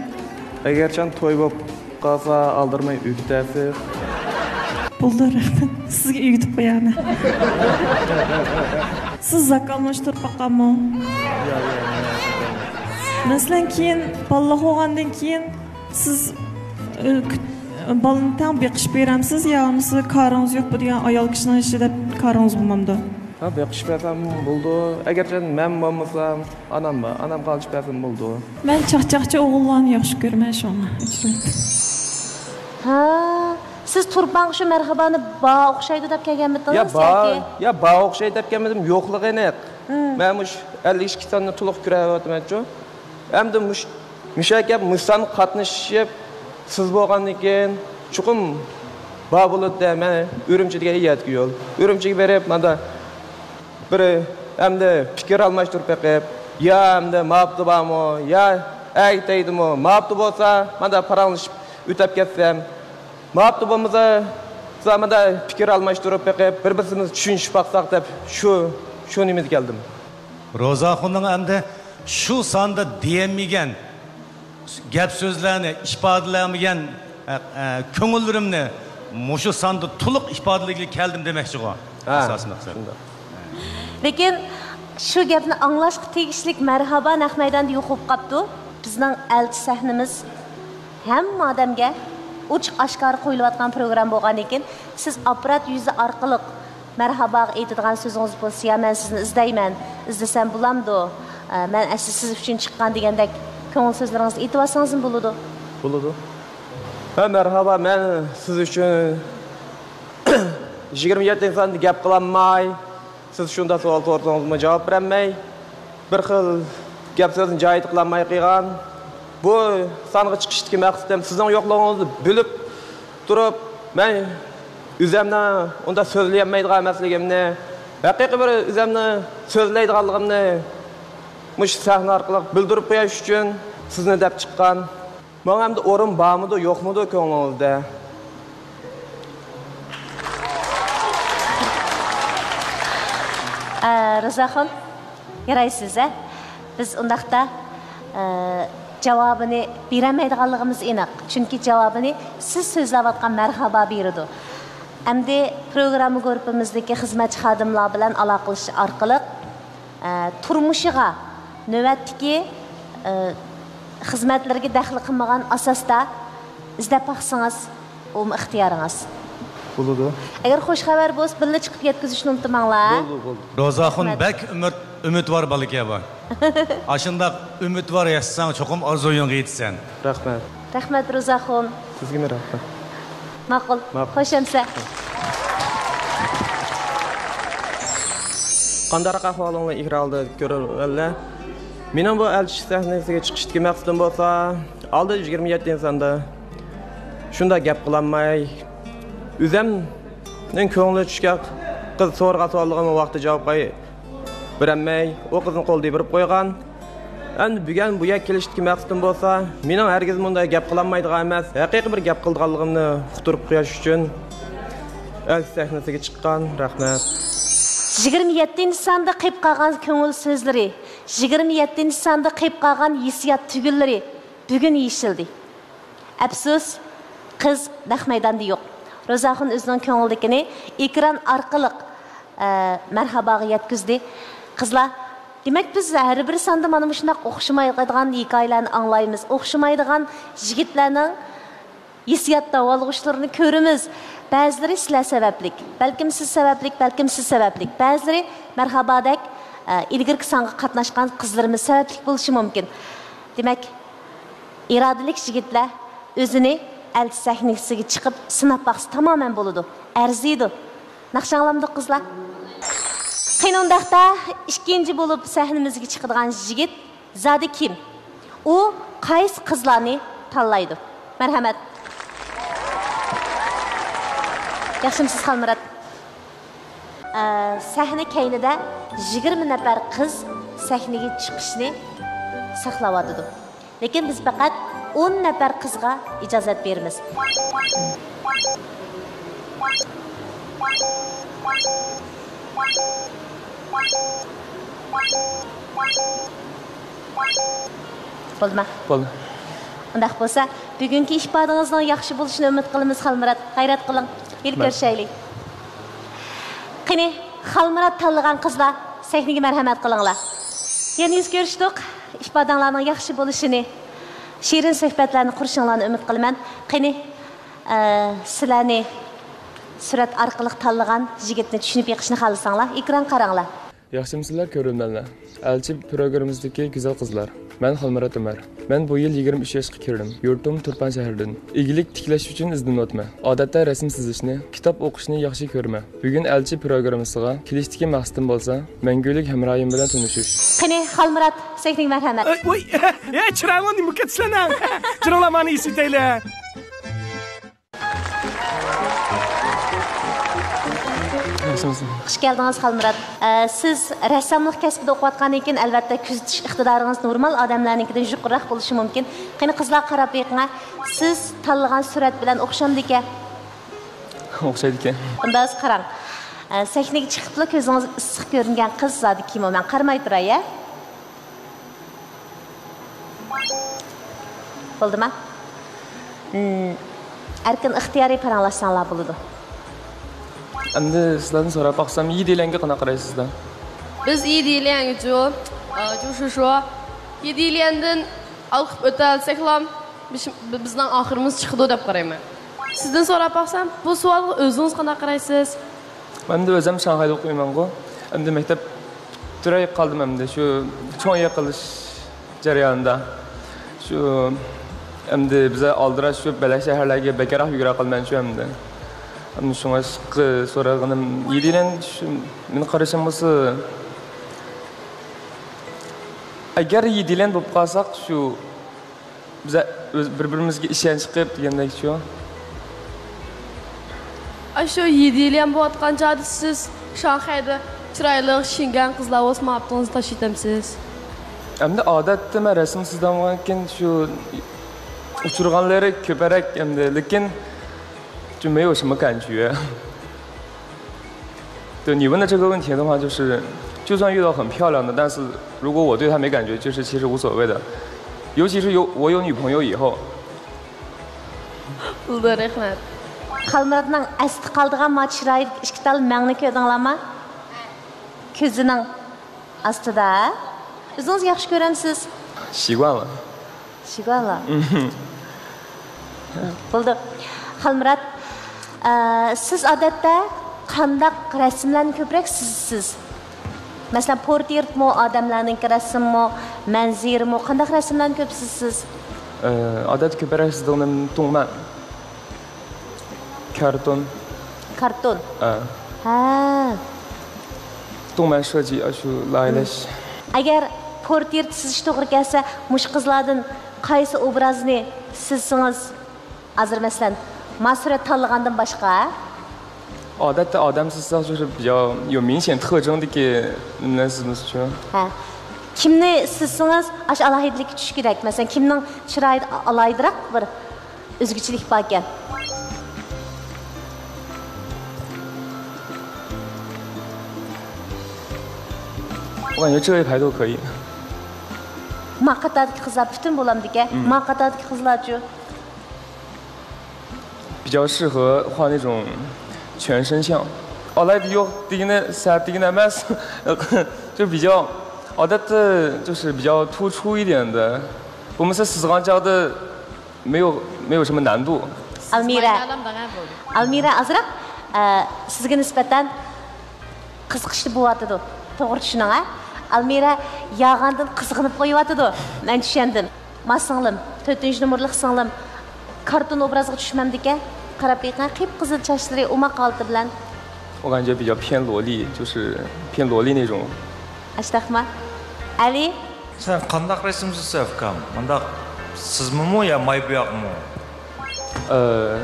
ئەگەرچان توي بولۇپ قالسا، ئالدىرىماي ئۆگىتەرسىز. بولدى، رەھمەت. سىزگە ئۆگىتىپ قويايمەن. سىز زاكاملاشتۇرۇپ باققانمۇ؟ ياق، ياق، ياق. مەسىلەن، كېيىن بالىلىق بولغاندىن كېيىن سىز، ئۆ، كۈت-، بالىنى تەڭ بېقىشىپ بېرەمسىز يا بولمىسا كارىڭىز يوق، بۇ دېگەن ئايال كىشىنىڭ ئىشى دەپ كارىڭىز بولمامدۇ؟ ھە، بېقىشىپ بەرسەم بولىدۇ. ئەگەرچە مەن بولمىسام، ئانام بار، ئانامغا ئېلىشىپ بەرسەم بولىدۇ. مەن چاقچاقچى ئوغۇللارنى ياخشى كۆرىمەن، شۇڭا ئۆچۈرۈپ. ھە، سىز تۇرپانغا شۇ مەرھابانى بار ئوخشايدۇ دەپ كەلگەنمىدىڭىز يا بار، ياكى؟ يا بار ئوخشايدۇ دەپ كەلمىدىم، يوقلۇقى ئېنىق. مەن مۇشۇ ئەللىك ئىككى ساننى تولۇق كۆرۈۋاتىمەنچۇ. ئەمدى مۇش-، مۇشۇ يەرگە مۇشۇ سانغا قاتنىشىپ، سىز بولغاندىن كېيىن چوقۇم بار بولىدۇ-دە، مەن ئۈرۈمچى دېگەن يەتكە يول. ئۈرۈمچىگە بېرىپ، ماندا بىر ئەمدى پىكىر ئالماشتۇرۇپ بېقىپ، يا ئەمدى ماۋۇپتا بارمۇ، يا ئەگىتەيدىمۇ، ماۋۇپتا بولسا، ماندا پاراڭلىشىپ ئۆتەپ كەتسەم، ماۋۇپتا بولمىسا، ماندا پىكىر ئالماشتۇرۇپ بېقىپ، بىر-بىرسىمىزنى چۈشىنىشىپ باقساق دەپ، شۇ، شۇ نېمىدە كەلدىم. روزاخۇننىڭ ئەمدى شۇ ساندا دېيەلمىگەن گەپ سۆزلەرنى ئىپادىلەلمىگەن، ئە، ئە، كۆڭۈللىرىمنى مۇشۇ ساندا تولۇق ئىپادىلىگىلى كەلدىم دېمەكچىغۇ. ھە، ئاساسىي مەقسەت شۇنداق. لېكىن شۇ گەپنى ئاڭلاشقا تېگىشلىك مەرھابا نەق مەيداندا يوق بولۇپ قاپتۇ. بىزنىڭ ئەلچى سەھنىمىز ھەممە ئادەمگە ئوچۇق ئاشكارا قويۇلۇۋاتقان پروگرامما بولغاندىن كېيىن، سىز ئاپپارات يۈزى ئارقىلىق مەرھاباغا ئېيتىدىغان سۆزىڭىز بولسا، يا مەن سىزنى ئىزدەيمەن، ئىزدىسەم بولامدۇ؟ ئە، مەن ئەسلى سىز ئۈچۈن چىققان دېگەندەك كۆڭۈل سۆزلىرىڭىزنى ئېيتىۋالسىڭىزمۇ بولىدۇ. بولىدۇ. ھە، مەرھابا، مەن سىز ئۈچۈن يىگىرمە يەتتىنچى ساندا گەپ قىلالماي، سىز شۇنداق سوئال سورىسىڭىزمۇ جاۋاب بېرەلمەي، بىر خىل گەپ سۆزنى جايىدا قىلالماي قالغان. بۇ سانغا چىقىشتىكى مەقسىتىم سىزنىڭ يوقلۇقىڭىزنى بىلىپ تۇرۇپ، مەن ئۆزۈمنىڭ ئۇنداق سۆزلىيەلمەيدىغان ئەمەسلىكىمنى، ھەقىقىي بىر ئۆزۈمنى سۆزلەيدىغانلىقىمنى مۇشۇ سەھنە ئارقىلىق بىلدۈرۈپ قويۇش ئۈچۈن سىزنى دەپ چىققان. ماڭا ئەمدى ئورۇن بارمىدۇ، يوقمىدۇ كۆڭلىڭىزدە؟ ئە، رىزاخۇن، يارايسىز، ھە؟ بىز ئۇنداقتا، ئە، جاۋابىنى بېرەلمەيدىغانلىقىمىز ئېنىق. چۈنكى جاۋابىنى سىز سۆزلەۋاتقان مەرھابا بېرىدۇ. ئەمدى پروگرامما گۇرۇپپىمىزدىكى خىزمەتچى خادىملار بىلەن ئالاقىلىشىش ئارقىلىق، ئە، تۇرمۇشىغا نۆۋەتتىكى، ئە، خىزمەتلىرىگە دەخلى قىلمىغان ئاساستا ئىزدەپ باقسىڭىز، ئۇمۇ ئىختىيارىڭىز. بولىدۇ. ئەگەر خۇش خەۋەر بولسا، بىللە چىقىپ يەتكۈزۈشنى ئۇنتۇماڭلار. بولىدۇ، بولىدۇ. روزاخۇن رەھمەت. بەك ئۈمىد، ئۈمىدۋار بالىكەن بۇ. ئاشۇنداق ئۈمىدۋار ياشىساڭ، چوقۇم ئارزۇيۇڭغا يېتىسەن. رەھمەت. رەھمەت، روزاخۇن. سىزگىمۇ رەھمەت. ماقۇل. ماقۇل. خوش ئەمىسە. قانداقراق ئەھۋالىڭلار ئېكران ئالدىدا كۆرۈرمەنلەر؟ مېنىڭ بۇ ئەلچى سەھنىسىگە چىقىشتىكى مەقسىتىم بولسا، ئالدى يىگىرمە يەتتىنچى ساندا شۇنداق گەپ قىلالماي، ئۆزۈمنىڭ كۆڭلى چۈشكەن قىز سورىغان سوئاللىرىمغا ۋاقتىدا جاۋاب بېرەلمەي، ئۇ قىزنى قولدا يۈرۈپ قويغان. ئەمدى بۈگۈن بۇ يەرگە كېلىشتىكى مەقسىتىم بولسا، مېنىڭ ھەرگىز مۇنداق گەپ قىلالمايدىغان ئەمەس، ھەقىقىي بىر گەپ قىلىدىغانلىقىمنى ئۇقتۇرۇپ قويۇش ئۈچۈن ئەلچى سەھنىسىگە چىققان. رەھمەت. يىگىرمە يەتتىنچى ساندا قېلىپ قالغان كۆڭۈل سۆزلىرى، يىگىرمە يەتتىنچى ساندا قېلىپ قالغان ھېسسىيات تۈگۈنلىرى بۈگۈن يېشىلدى. ئەپسۇس، قىز نەق مەيداندا يوق. روزاخۇن ئۆزىنىڭ كۆڭلىدىكىنى ئېكران ئارقىلىق، ئە، مەرھاباغا يەتكۈزدى. قىزلار، دېمەك، بىز ھەر بىر ساندا مانا مۇشۇنداق ئوخشىمايدىغان ھېكايىلەرنى ئاڭلايمىز، ئوخشىمايدىغان يىگىتلەرنىڭ ھېسسىيات داۋالغۇچلىرىنى كۆرىمىز. بەزىلىرى سىلەر سەۋەبلىك، بەلكىم سىز سەۋەبلىك، بەلكىم سىز سەۋەبلىك. بەزىلىرى مەرھابادەك، ئە، ئىلگىرىكى سانغا قاتناشقان قىزلىرىمىز سەۋەبلىك بولۇشى مۇمكىن. دېمەك، ئىرادىلىك يىگىتلەر ئۆزىنى ئەلچى سەھنىسىگە چىقىپ سىناپ باقسا تامامەن بولىدۇ، ئەرزىيدۇ. ناخشا ئاڭلامدۇق، قىزلار؟ قېنى ئۇنداقتا ئىككىنچى بولۇپ سەھنىمىزگە چىقىدىغان يىگىت زادى كىم؟ ئۇ قايسى قىزلارنى تاللايدۇ؟ مەرھەمەت. ياخشىمۇسىز، خالمۇرات؟ ئە، سەھنە كەينىدە يىگىرمە نەپەر قىز سەھنىگە چىقىشنى ساقلاۋاتىدۇ. لېكىن بىز پەقەت ئون نەپەر قىزغا ئىجازەت بېرىمىز. بولدىما؟ بولدى. ئۇنداق بولسا، بۈگۈنكى ئىپادىڭىزنىڭ ياخشى بولۇشىنى ئۈمىد قىلىمىز، خالمۇرات. غەيرەت قىلىڭ. ھېلى مەن كۆرۈشەيلى. قېنى، خالمۇرات تاللىغان قىزلار، سەھنىگە مەرھەمەت قىلىڭلار. يەنە يۈز كۆرۈشتۇق. ئىپادەڭلارنىڭ ياخشى بولۇشىنى، شېرىن سۆھبەتلەرنى قۇرۇشۇڭلارنى ئۈمىد قىلىمەن. قېنى، ئە، سىلەرنى سۈرەت ئارقىلىق تاللىغان يىگىتنى چۈشىنىپ بېقىشنى خالىساڭلار، ئېكران قاراڭلار. ياخشىمۇسىلەر كۆرۈرمەنلەر؟ ئەلچى پروگراممىسىدىكى گۈزەل قىزلار. مەن خالمۇرات ئۆمەر. مەن بۇ يىل يىگىرمە ئۈچ ياشقا كىردىم. يۇرتۇم تۇرپان شەھىرىدىن. ئىگىلىك تىكلەش ئۈچۈن ئىزدىنىۋاتىمەن. ئادەتتە رەسىم سىزىشنى، كىتاب ئوقۇشنى ياخشى كۆرىمەن. بۈگۈن ئەلچى پروگراممىسىغا كېلىشتىكى مەقسىتىم بولسا، مەڭگۈلۈك ھەمراھىم بىلەن تونۇشۇش. قېنى، خالمۇرات، سەھنىگە مەرھەمەت. ئەي، ۋوي، ئە، چىرايلار نېمە كەتسىلەر؟ جىرىڭلار مانا ئېسىتەيلى. ياخشىمۇسىز؟ خۇش كەلدىڭىز، خالمۇرات. ئە، سىز رەسساملىق كەسپىدە ئوقۇۋاتقاندىن كېيىن، ئەلۋەتتە، كۆزىتىش ئىقتىدارىڭىز نورمال ئادەملەرنىڭكىدىن يۇقىرىراق بولۇشى مۇمكىن. قېنى، قىزلار، قاراپ بېقىڭ، سىز تاللىغان سۈرەت بىلەن ئوخشامدىكەن؟ ئوخشايدىكەن. ئۇنداق قاراڭ. ئە، سەھنىگە چىقىپلا كۆزىڭىز ئىسسىق كۆرۈنگەن قىز زادى كىم ئۇ؟ مەن قارىماي تۇراي، ھە؟ بولدىما؟ ھىم، ئەركىن ئىختىيارىي پاراڭلاشساڭلار بولىدۇ. ئەمدى سىلەردىن سوراپ باقسام، يىدىليەنگە قانداق قارايسىزلەر؟ biz 一点就，呃，就是说，一点 ئالقىپ ئۆتەلسەكلا، بىز، بىزنىڭ ئاخىرىمىز چىقىدۇ دەپ قارايمەن. سىزدىن سوراپ باقسام، بۇ سوئالغا ئۆزىڭىز قانداق قارايسىز؟ مەن ئەمدى ئۆزۈم شاڭخەيدە ئوقۇيمەنغۇ. ئەمدى مەكتەپ پۈتتۈرەي قالدىم ئەمدى شۇ چوڭ يىقىلىش جەريانىدا. شۇ ئەمدى بىزە ئالدىراش شۇ بەلەك شەھەرلەرگە بەكرەك يۈگۈرە قالىمەن شۇ ئەمدى. ئەمدى شۇڭا سورىغىنىم يىدىليەن شۇ مېنىڭ قارىشىم بولسا، ئەگەر يىدىليەن بولۇپ قالساق شۇ بىز ئۆز بىر-بىرىمىزگە ئىشەنچ قىلىپ دېگەندەكچۇ. ئاشۇ يىدىليەن بولۇۋاتقان چاغدا سىز شاڭخەيدە چىرايلىق شىنگەن قىزلار بولسا ماڭا ئاپتىڭىزنى تاشلىۋېتەمسىز؟ ئەمدى ئادەتتە مەن رەسىم سىزدانغاندىن كېيىن شۇ ئۇچرىغانلىرى كۆپرەك ئەمدى، لېكىن 就没有什么感觉。对你问的这个问题的话，就是就算遇到很漂亮的，但是如果我对她没感觉，就是其实无所谓的。尤其是有我有女朋友以后。 بولدى، رەھمەت. خالمۇراتنىڭ ئەستە قالىدىغان ما چىرايىدىكى ئىككى تال مەڭنى كۆردۈڭلارمۇ؟ كۆزىنىڭ ئاستىدا. ئۆزىڭىز ياخشى كۆرەمسىز؟ 习惯了。 شىگۇەنلا. بولدى. خالمۇرات، ئە، سىز ئادەتتە قانداق رەسىملەرنى كۆپرەك سىزىسىز؟ مەسىلەن، پورترېتمۇ، ئادەملەرنىڭكى رەسىممۇ، مەنزىرىمۇ، قانداق رەسىملەرنى كۆپ سىزىسىز؟ ئە، ئادەتتە كۆپرەك سىزىدىغىنىم تۇڭمەن. كارتون. كارتون؟ ئە. ھە. تۇڭمەن شۇجى، ئاشۇ لايىھەلەش. ئەگەر پورترېت سىزىش توغرا كەلسە، مۇشۇ قىزلاردىن قايسى ئوبرازنى سىزسىڭىز، ھازىر مەسىلەن، ما سۈرەت تاللىغاندىن باشقا؟ ئادەتتە ئادەم سىزساق، شۇ يا، يا 明显特征دىكى نېمىلەرنى سىزمىسىچۇ؟ ھە. كىمنى سىزسىڭىز، ئاشۇ ئالاھىدىلىككە چۈشكۈدەك. مەسىلەن، كىمنىڭ چىرايىدا ئالاھىدىراق بىر ئۆزگىچىلىك باركەن؟ 我感觉这一排都可以。 ما قاتاردىكى قىزلار پۈتۈن بولامدىكەن؟ ما قاتاردىكى قىزلارچۇ؟ 比较适合画那种全身像。ئالاھىدە يوق دېگىنى سەت دېگىنى ئەمەس. 就比较ئادەتتە 就是比较突出一点的. بولمىسا سىزغان چاغدا 没有没有什么难度. ئالمىرە. ئالمىرە ئازراق، ئە، سىزگە نىسبەتەن قىزىقىشلىق بولۇۋاتىدۇ. توغرا چۈشىنىڭ، ھە؟ ئالمىرە ياغاندىن قىزغىنىپ قويۇۋاتىدۇ. مەن چۈشەندىم. ما سىڭلىم، تۆتىنچى نومۇرلۇق سىڭلىم، كارتون ئوبرازغا چۈشمەمدىكەن؟ قاراپ بېقىڭ، قىپقىزىل چاچلىرى ئوماق ھالىتى بىلەن. 我感觉比较偏萝莉，就是偏萝莉那种。 ئاشتاقما؟ ئەلى؟ سەن قانداق رەسىم سىزىسەن ئۇكام؟ مۇنداق سىزمىمۇ يا ماي بوياقمۇ؟ 呃，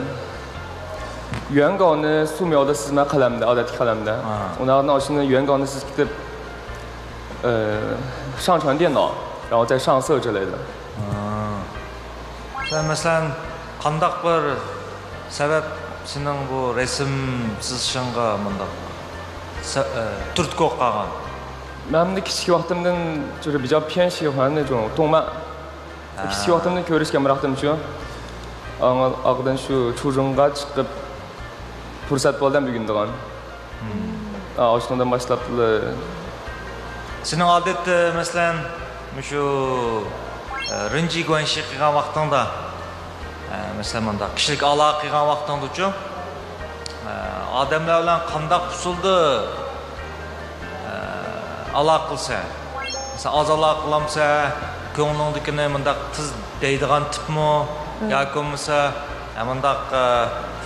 原稿呢素描的 سىزما قەلەمدە، ئادەتتىكى قەلەمدە. ئۇنىڭدىن ئاشۇنى 原稿نى سىزىپ كېتىپ، 呃，上传电脑，然后再上色之类的. سەن مەسىلەن قانداق بىر سەۋەب سېنىڭ بۇ رەسىم سىزىشىڭغا مۇنداق سە- ئە، تۈرتكە بولۇپ قالغان؟ مەن بۇنى كىچىك ۋاقتىمدىن 就是比较偏喜欢那种动漫. كىچىك ۋاقتىمدىن كۆرۈشكەن بىراقتىمچۇ. ئاڭا ئاقىدىن شۇ چۇجۇڭغا چىقىپ پۇرسەت بولدى بۈگۈندىغان. ئاشۇنىڭدىن باشلاپلا. سېنىڭ ئادەتتە مەسىلەن مۇشۇ رىنجى گۇەنشى قىلغان ۋاقتىڭدا، مەسىلەن مۇنداق كىشىلىك ئالاقە قىلغان ۋاقتىڭدىچۇ، ئادەملەر بىلەن قانداق ئۇسۇلدا ئالاقە قىلسا، مەسىلەن ئاز ئالاقە قىلامسا، كۆڭلۈڭدىكىنى مۇنداق تېز دەيدىغان تىپمۇ ياكى بولمىسا مۇنداق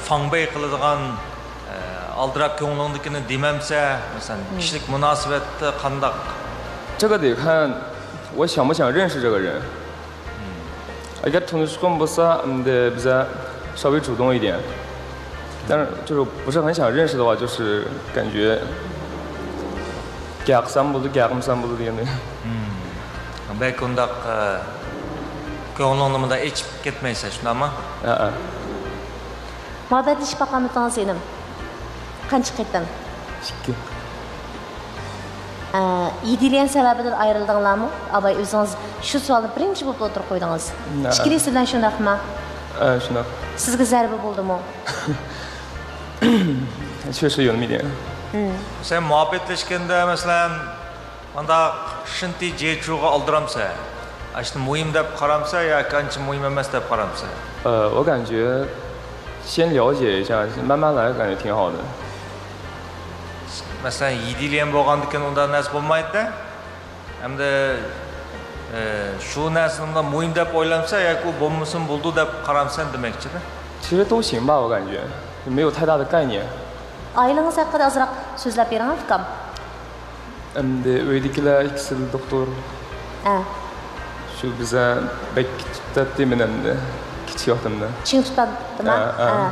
فاڭبەي قىلىدىغان، ئالدىراپ كۆڭلۈڭدىكىنى دېمەمسە، مەسىلەن كىشىلىك مۇناسىۋەتتە قانداق؟ 这个得看我想不想认识这个人。 ئەگەر تونۇشقۇم بولسا، ئەمدى بىزە 稍微主动一点. 但是就是不是很想认识的话，就是感觉 گەپ قىلسام بولىدۇ، گەپ قىلمىسام بولىدۇ دېگەندەك. بەك ئۇنداق كۆڭلۈڭنى مۇنداق ئېچىپ كەتمەيسەن، شۇنداقمۇ؟ ھەئە. مۇھەببەتلىشىپ باققانمىتىڭىز ئىنىم؟ قانچە قېتىم؟ ئىككى. ئە، يىدىليەن سەۋەبىدىن ئايرىلدىڭلارمۇ؟ ئاباي، ئۆزىڭىز شۇ سوئالنى بىرىنچى بولۇپ ئوتتۇرىغا قويدىڭىز. ئىچكىرى سىلەن شۇنداقما؟ ئە، شۇنداق. سىزگە زەربە بولدىمۇ؟ 确实有那么一点. سەن مۇھەببەتلەشكەندە مەسىلەن مۇنداق شىنتى جېچۇغا ئالدىرامسەن؟ ئاشۇنى مۇھىم دەپ قارامسەن ياكى ئانچە مۇھىم ئەمەس دەپ قارامسەن؟ 呃，我感觉先了解一下，慢慢来，感觉挺好的。 مەسىلەن يىدىليەن بولغاندىكىن ئۇنداق نەرسە بولمايدۇ. ئەمدى شۇ نەرسىنى مۇھىم دەپ ئويلامسەن ياكى ئۇ بولمىسىمۇ بولىدۇ دەپ قارامسەن دېمەكچىدە. 其实都行吧，我感觉没有太大的概念。 ئائىلىڭىز ھەققىدە ئازراق سۆزلەپ بېرىڭ ئۇكام. ئەمدى ئۆيدىكىلەر ئىككىسىلا دوختۇر. ھە. شۇ بىزە بەك تۇتاتتى مېنى ئەمدى كىچىك ۋاقتىمدا. چىڭ تۇتاتتىما؟ ھە، ھە.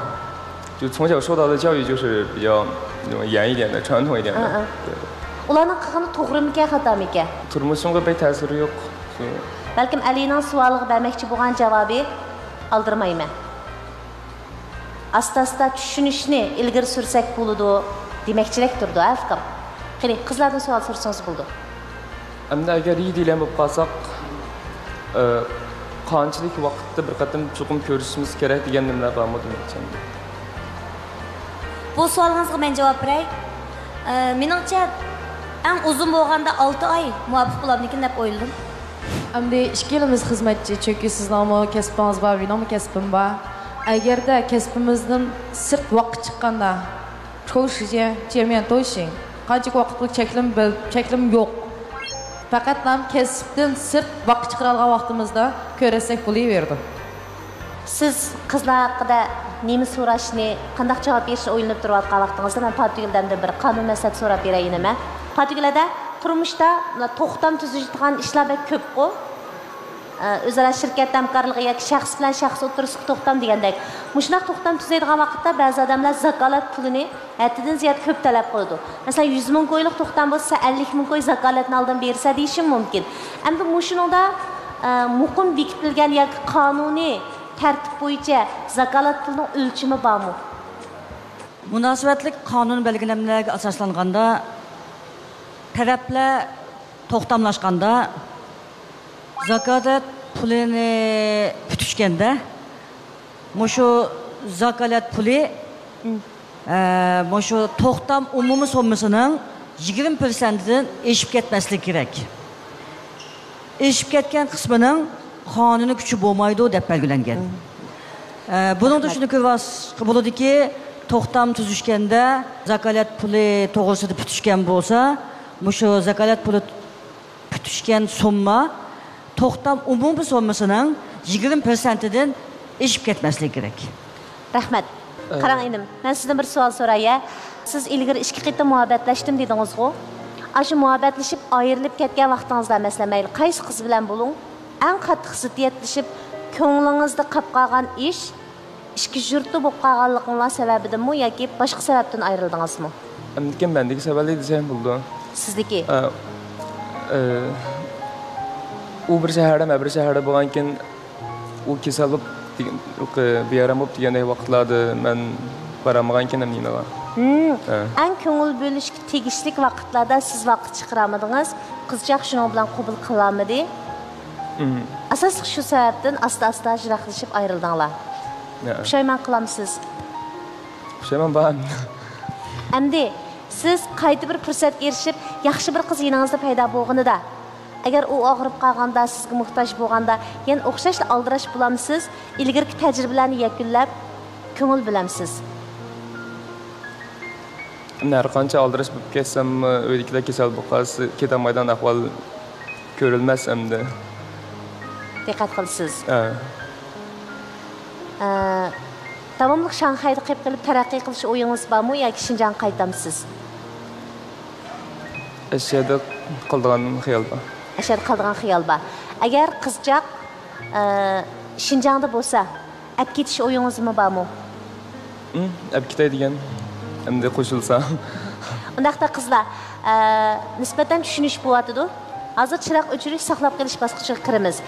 就从小受到的教育就是比较那种严一点的、传统一点的。 ئۇلارنىڭ قىلغىنى توغرىمىكەن، خاتامىكەن؟ تۇرمۇشۇمغا بەك تەسىرى يوق. بەلكىم ئەلىنىڭ سوئالىغا بەرمەكچى بولغان جاۋابى ئالدىرىمايمەن. ئاستا-ئاستا چۈشىنىشنى ئىلگىرى سۈرسەك بولىدۇ دېمەكچىدەك تۇرىدۇ، ھە ئۇكام؟ قېنى، قىزلاردىن سوئال سورىسىڭىز بولىدۇ. ئەمدى ئەگەر يىدىليەن بولۇپ قالساق، ئە، قانچىلىك ۋاقىتتا بىر قېتىم چوقۇم كۆرۈشۈشىمىز كېرەك دېگەن نېمىلەر بارمۇ دېمەكچى ئەمدى. بۇ سوئالىڭىزغا مەن جاۋاب بېرەي. ئە، مېنىڭچە، ئەڭ ئۇزۇن بولغاندا ئالتە ئاي مۇۋاپىق بولامدىكىن دەپ ئويلىدىم. ئەمدى ئىككىلىمىز خىزمەتچى، چۈنكى سىزنىڭمۇ كەسپىڭىز بار، مېنىڭمۇ كەسپىم بار. ئەگەردە كەسپىمىزدىن سىرت ۋاقىت چىققاندا، 抽时间见面都行. قانچىلىك ۋاقىتلىق چەكلىمە بەل-، چەكلىمە يوق. پەقەتلا كەسىپتىن سىرت ۋاقىت چىقىرالىغان ۋاقتىمىزدا كۆرۈشسەك بولۇۋېرىدۇ. سىز قىزلار ھەققىدە نېمە سوراشنى، قانداق جاۋاب بېرىشنى ئويلىنىپ تۇرۇۋاتقان ۋاقتىڭىزدا، مەن پاتىگۈلدىن بىر قانۇن مەسلىھەت سوراپ بېرەي ئىنىم. پاتىگۈل ھەدە، تۇرمۇشتا توختام تۈزۈشىدىغان ئىشلار بەك كۆپقۇ؟ ئە، ئۆزئارا شىركەت ھەمكارلىقى ياكى شەخس بىلەن شەخس ئوتتۇرىسىدىكى توختام دېگەندەك. مۇشۇنداق توختام تۈزەيدىغان ۋاقىتتا بەزى ئادەملەر زاكالەت پۇلىنى ھەددىدىن زىيادە كۆپ تەلەپ قىلىدۇ. مەسىلەن، يۈز مىڭ كويلۇق توختام بولسا، سەن ئەللىك مىڭ كوي زاكالەتنى ئالدىن بېرىسەن دېيىشىمۇ مۇمكىن. ئەمدى مۇشۇنىڭدا، ئە، مۇقىم بېكىتىلگەن ياكى قانۇنىي تەرتىپ بويىچە زاكالەت پۇلىنىڭ ئۆلچىمى بارمۇ؟ مۇناسىۋەتلىك قانۇن بەلگىلىمىلەرگە ئاساسلانغاندا، تەرەپلەر توختاملاشقاندا، زاكالەت پۇلىنى پۈتۈشكەندە، مۇشۇ زاكالەت پۇلى، ئە، مۇشۇ توختام ئومۇمىي سوممىسىنىڭ يىگىرمە پىرسەنتىدىن ئېشىپ كەتمەسلىكى كېرەك. ئېشىپ كەتكەن قىسمىنىڭ قانۇنىي كۈچى بولمايدۇ، دەپ بەلگىلەنگەن. ئە، بۇنىڭدىن شۇنى كۆرۈۋالساق بولىدۇكى، توختام تۈزۈشكەندە زاكالەت پۇلى توغرىسىدا پۈتۈشكەن بولسا، مۇشۇ زاكالەت پۇلى پۈتۈشكەن سومما توختام ئومۇمىي سوممىسىنىڭ يىگىرمە پىرسەنتىدىن ئېشىپ كەتمەسلىكى كېرەك. رەھمەت. ئە. قاراڭ ئىنىم، مەن سىزدىن بىر سوئال سوراي، ھە؟ سىز ئىلگىرى ئىككى قېتىم مۇھەببەتلەشتىم دېدىڭىزغۇ؟ ئاشۇ مۇھەببەتلىشىپ ئايرىلىپ كەتكەن ۋاقتىڭىزدا، مەسىلەن، مەيلى قايسى قىز بىلەن بولۇڭ، ئەڭ قاتتىق زىددىيەتلىشىپ، كۆڭلىڭىزدە قاپ قالغان ئىش ئىككى جۈرتتە بولۇپ قالغانلىقىڭلار سەۋەبىدىنمۇ ياكى باشقا سەۋەبتىن ئايرىلدىڭىزمۇ؟ ئەمدىكىن مەندىكى سەۋەبلىك دېسەم بولىدۇ. سىزدىكى؟ ئە، ئە، ئۇ بىر شەھەردە، مەن بىر شەھەردە بولغانكىن، ئۇ كېسەل بولۇپ، دېگەن، بىئارام بولۇپ دېگەندەك ۋاقىتلاردا مەن بارالمىغانكەن ئەمدى يېنىغا. ھىم. ھە. ئەڭ كۆڭۈل بۆلۈشكە تېگىشلىك ۋاقىتلاردا سىز ۋاقىت چىقىرالمىدىڭىز، قىزچاق شۇنىڭ بىلەن قوبۇل قىلالمىدى. ھىم. ئاساسلىق شۇ سەۋەبتىن ئاستا-ئاستا يىراقلىشىپ ئايرىلدىڭلار. ھە. پۇشايمان قىلامسىز؟ پۇشايمان بار. ئەمدى سىز قايتا بىر پۇرسەتكە ئېرىشىپ، ياخشى بىر قىز يېنىڭىزدا پەيدا بولغىنىدا، ئەگەر ئۇ ئاغرىپ قالغاندا، سىزگە موھتاج بولغاندا، يەنە ئوخشاشلا ئالدىراش بولامسىز؟ ئىلگىرىكى تەجرىبىلەرنى يەكۈنلەپ، كۆڭۈل بۆلەمسىز؟ ئەمدى ھەر قانچە ئالدىراش بولۇپ كەتسەممۇ، ئۆيدىكىلەر كېسەل بولۇپ قالسا، كېتەلمەيدىغان ئەھۋال كۆرۈلمەس ئەمدى. دىققەت قىلىسىز. ھە. ئە، داۋاملىق شاڭخەيدە قېلىپ قېلىپ تەرەققىي قىلىش ئويىڭىز بارمۇ ياكى شىنجاڭغا قايتامسىز؟ ئەشەدە قالىدىغان خىيال بار. ئەشەدە قالىدىغان خىيال بار. ئەگەر قىزچاق، ئە، شىنجاڭدا بولسا، ئەپ كېتىش ئويىڭىزمۇ بارمۇ؟ ئەپ كېتەي دېگەن. ئەمدى قوشۇلسا. ئۇنداقتا قىزلار، ئە، نىسبەتەن چۈشىنىش بولۇۋاتىدۇ. ھازىر چىراغ ئۆچۈرۈش، ساقلاپ قېلىش باسقۇچىغا كىرىمىز.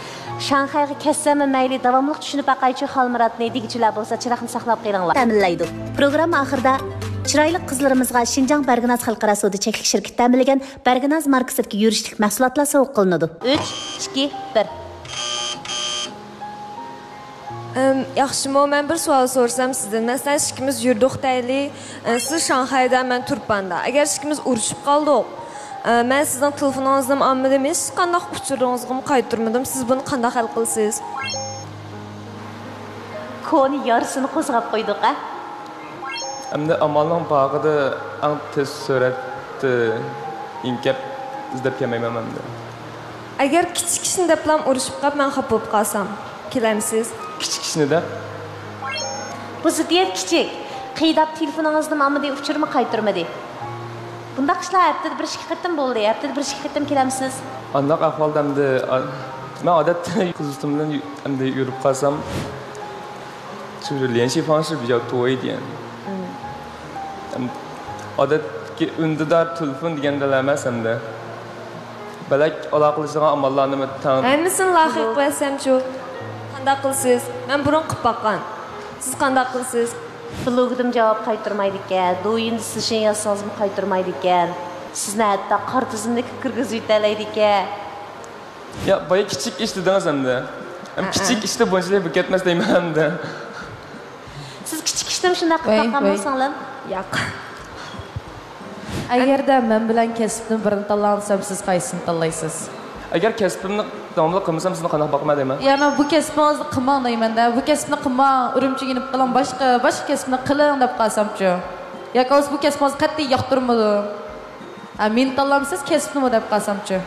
شاڭخەيغا كەتسەممۇ مەيلى، داۋاملىق چۈشىنىپ باقايچۇ خالمۇراتنى دېگۈچىلەر بولسا، چىراغنى ساقلاپ قېلىڭلار. تەمىنلەيدۇ. پروگرامما ئاخىرىدا چىرايلىق قىزلىرىمىزغا شىنجاڭ بەرگىناز خەلقئارا سودا چەكلىك شىركىتى تەمىنلىگەن بەرگىناز ماركىسىدىكى يۈرۈشلۈك مەھسۇلاتلار سوۋغا قىلىنىدۇ. ئۈچ، ئىككى، بىر. ئىم، ياخشىمۇ؟ مەن بىر سوئال سورىسام سىزدىن. مەسىلەن، ئىككىمىز يۈردۇق دەيلى. ئە، سىز شاڭخەيدە، مەن تۇرپاندا. ئەگەر ئىككىمىز ئۇرۇشۇپ قالدۇق، ئە، مەن سىزنىڭ تېلېفونىڭىزنىمۇ ئالمىدىم، ھېچقانداق ئۇچۇرىڭىزغىمۇ قايتۇرمىدىم. سىز بۇنى قانداق ھەل قىلىسىز؟ كونا يارىسىنى قوزغاپ قويدۇق، ھە؟ ئەمدى ئامالنىڭ بارىدا ئەڭ تېز سۈرئەتتە ئېڭىپ ئىزدەپ كەلمەيمەن ئەمدى. ئەگەر كىچىك ئىشنى دەپلا ئۇرۇشۇپ قاپ، مەن خاپا بولۇپ قالسام، كېلەمسىز؟ كىچىك ئىشنى دەپ؟ بۇ زىددىيەت كىچىك. قىيداپ تېلېفونىڭىزنىمۇ ئالمىدى، ئۇچۇرمۇ قايتۇرمىدى. بۇنداق ئىشلار ھەپتىدە بىر ئىككى قېتىم بولدى. ھەپتىدە بىر ئىككى قېتىم كېلەمسىز؟ ئانداق ئەھۋالدا ئەمدى، ئا-، مەن ئادەتتە قىز دوستۇم بىلەن ئەمدى يۈرۈپ قالسام، 就是联系方式比较多一点. ئەم-، ئادەتتىكى ئۈندىدار تېلېفون دېگەندەك ئەمەس ئەمدى. بەلەك ئالاقىلىشىدىغان ئاماللارنىمۇ تەڭ. ھەممىسىنى لايىق قىلىۋەتسەمچۇ؟ قانداق قىلىسىز؟ مەن بۇرۇن قىلىپ باققان. سىز قانداق قىلىسىز؟ بلوگدىمۇ جاۋاب قايتۇرمايدىكەن، دويىندا سىزنى يازسىڭىزمۇ قايتۇرمايدىكەن. سىزنى ھەتتا قارا تىزىملىككە كىرگۈزۈۋېتەلەيدىكەن. يا، بايا كىچىك ئىش دېدىڭىز ئەمدى. ھەم ئە، كىچىك ئە. ئىشتا بۇنچىلىك بېكەتمەس دەيمەن ئەمدى. سىز كىچىك ئىشتىمۇ شۇنداق قىلىپ باققانمۇ سىڭلىم؟ ياق. ئەگەردە مەن بىلەن كەسىپتىن بىرنى تاللاڭ دېسەم، سىز قايسىسىنى تاللايسىز؟ ئەگەر كەسپىمنى داۋاملىق قىلمىسام، سىزنى قانداق باقىمەن دەيمەن؟ يەنى بۇ كەسپىڭىزنى قىلماڭ دەيمەن-دە، بۇ كەسىپنى قىلماڭ، ئۈرۈمچىگە يېنىپ قېلىڭ، باشقا، باشقا كەسىپنى قىلىڭ دەپ قالسامچۇ؟ ياكى بولمىسا بۇ كەسپىڭىزنى قەتئىي ياقتۇرمىدىم. ھە، مېنى تاللامسىز، كەسىپنىمۇ دەپ قالسامچۇ؟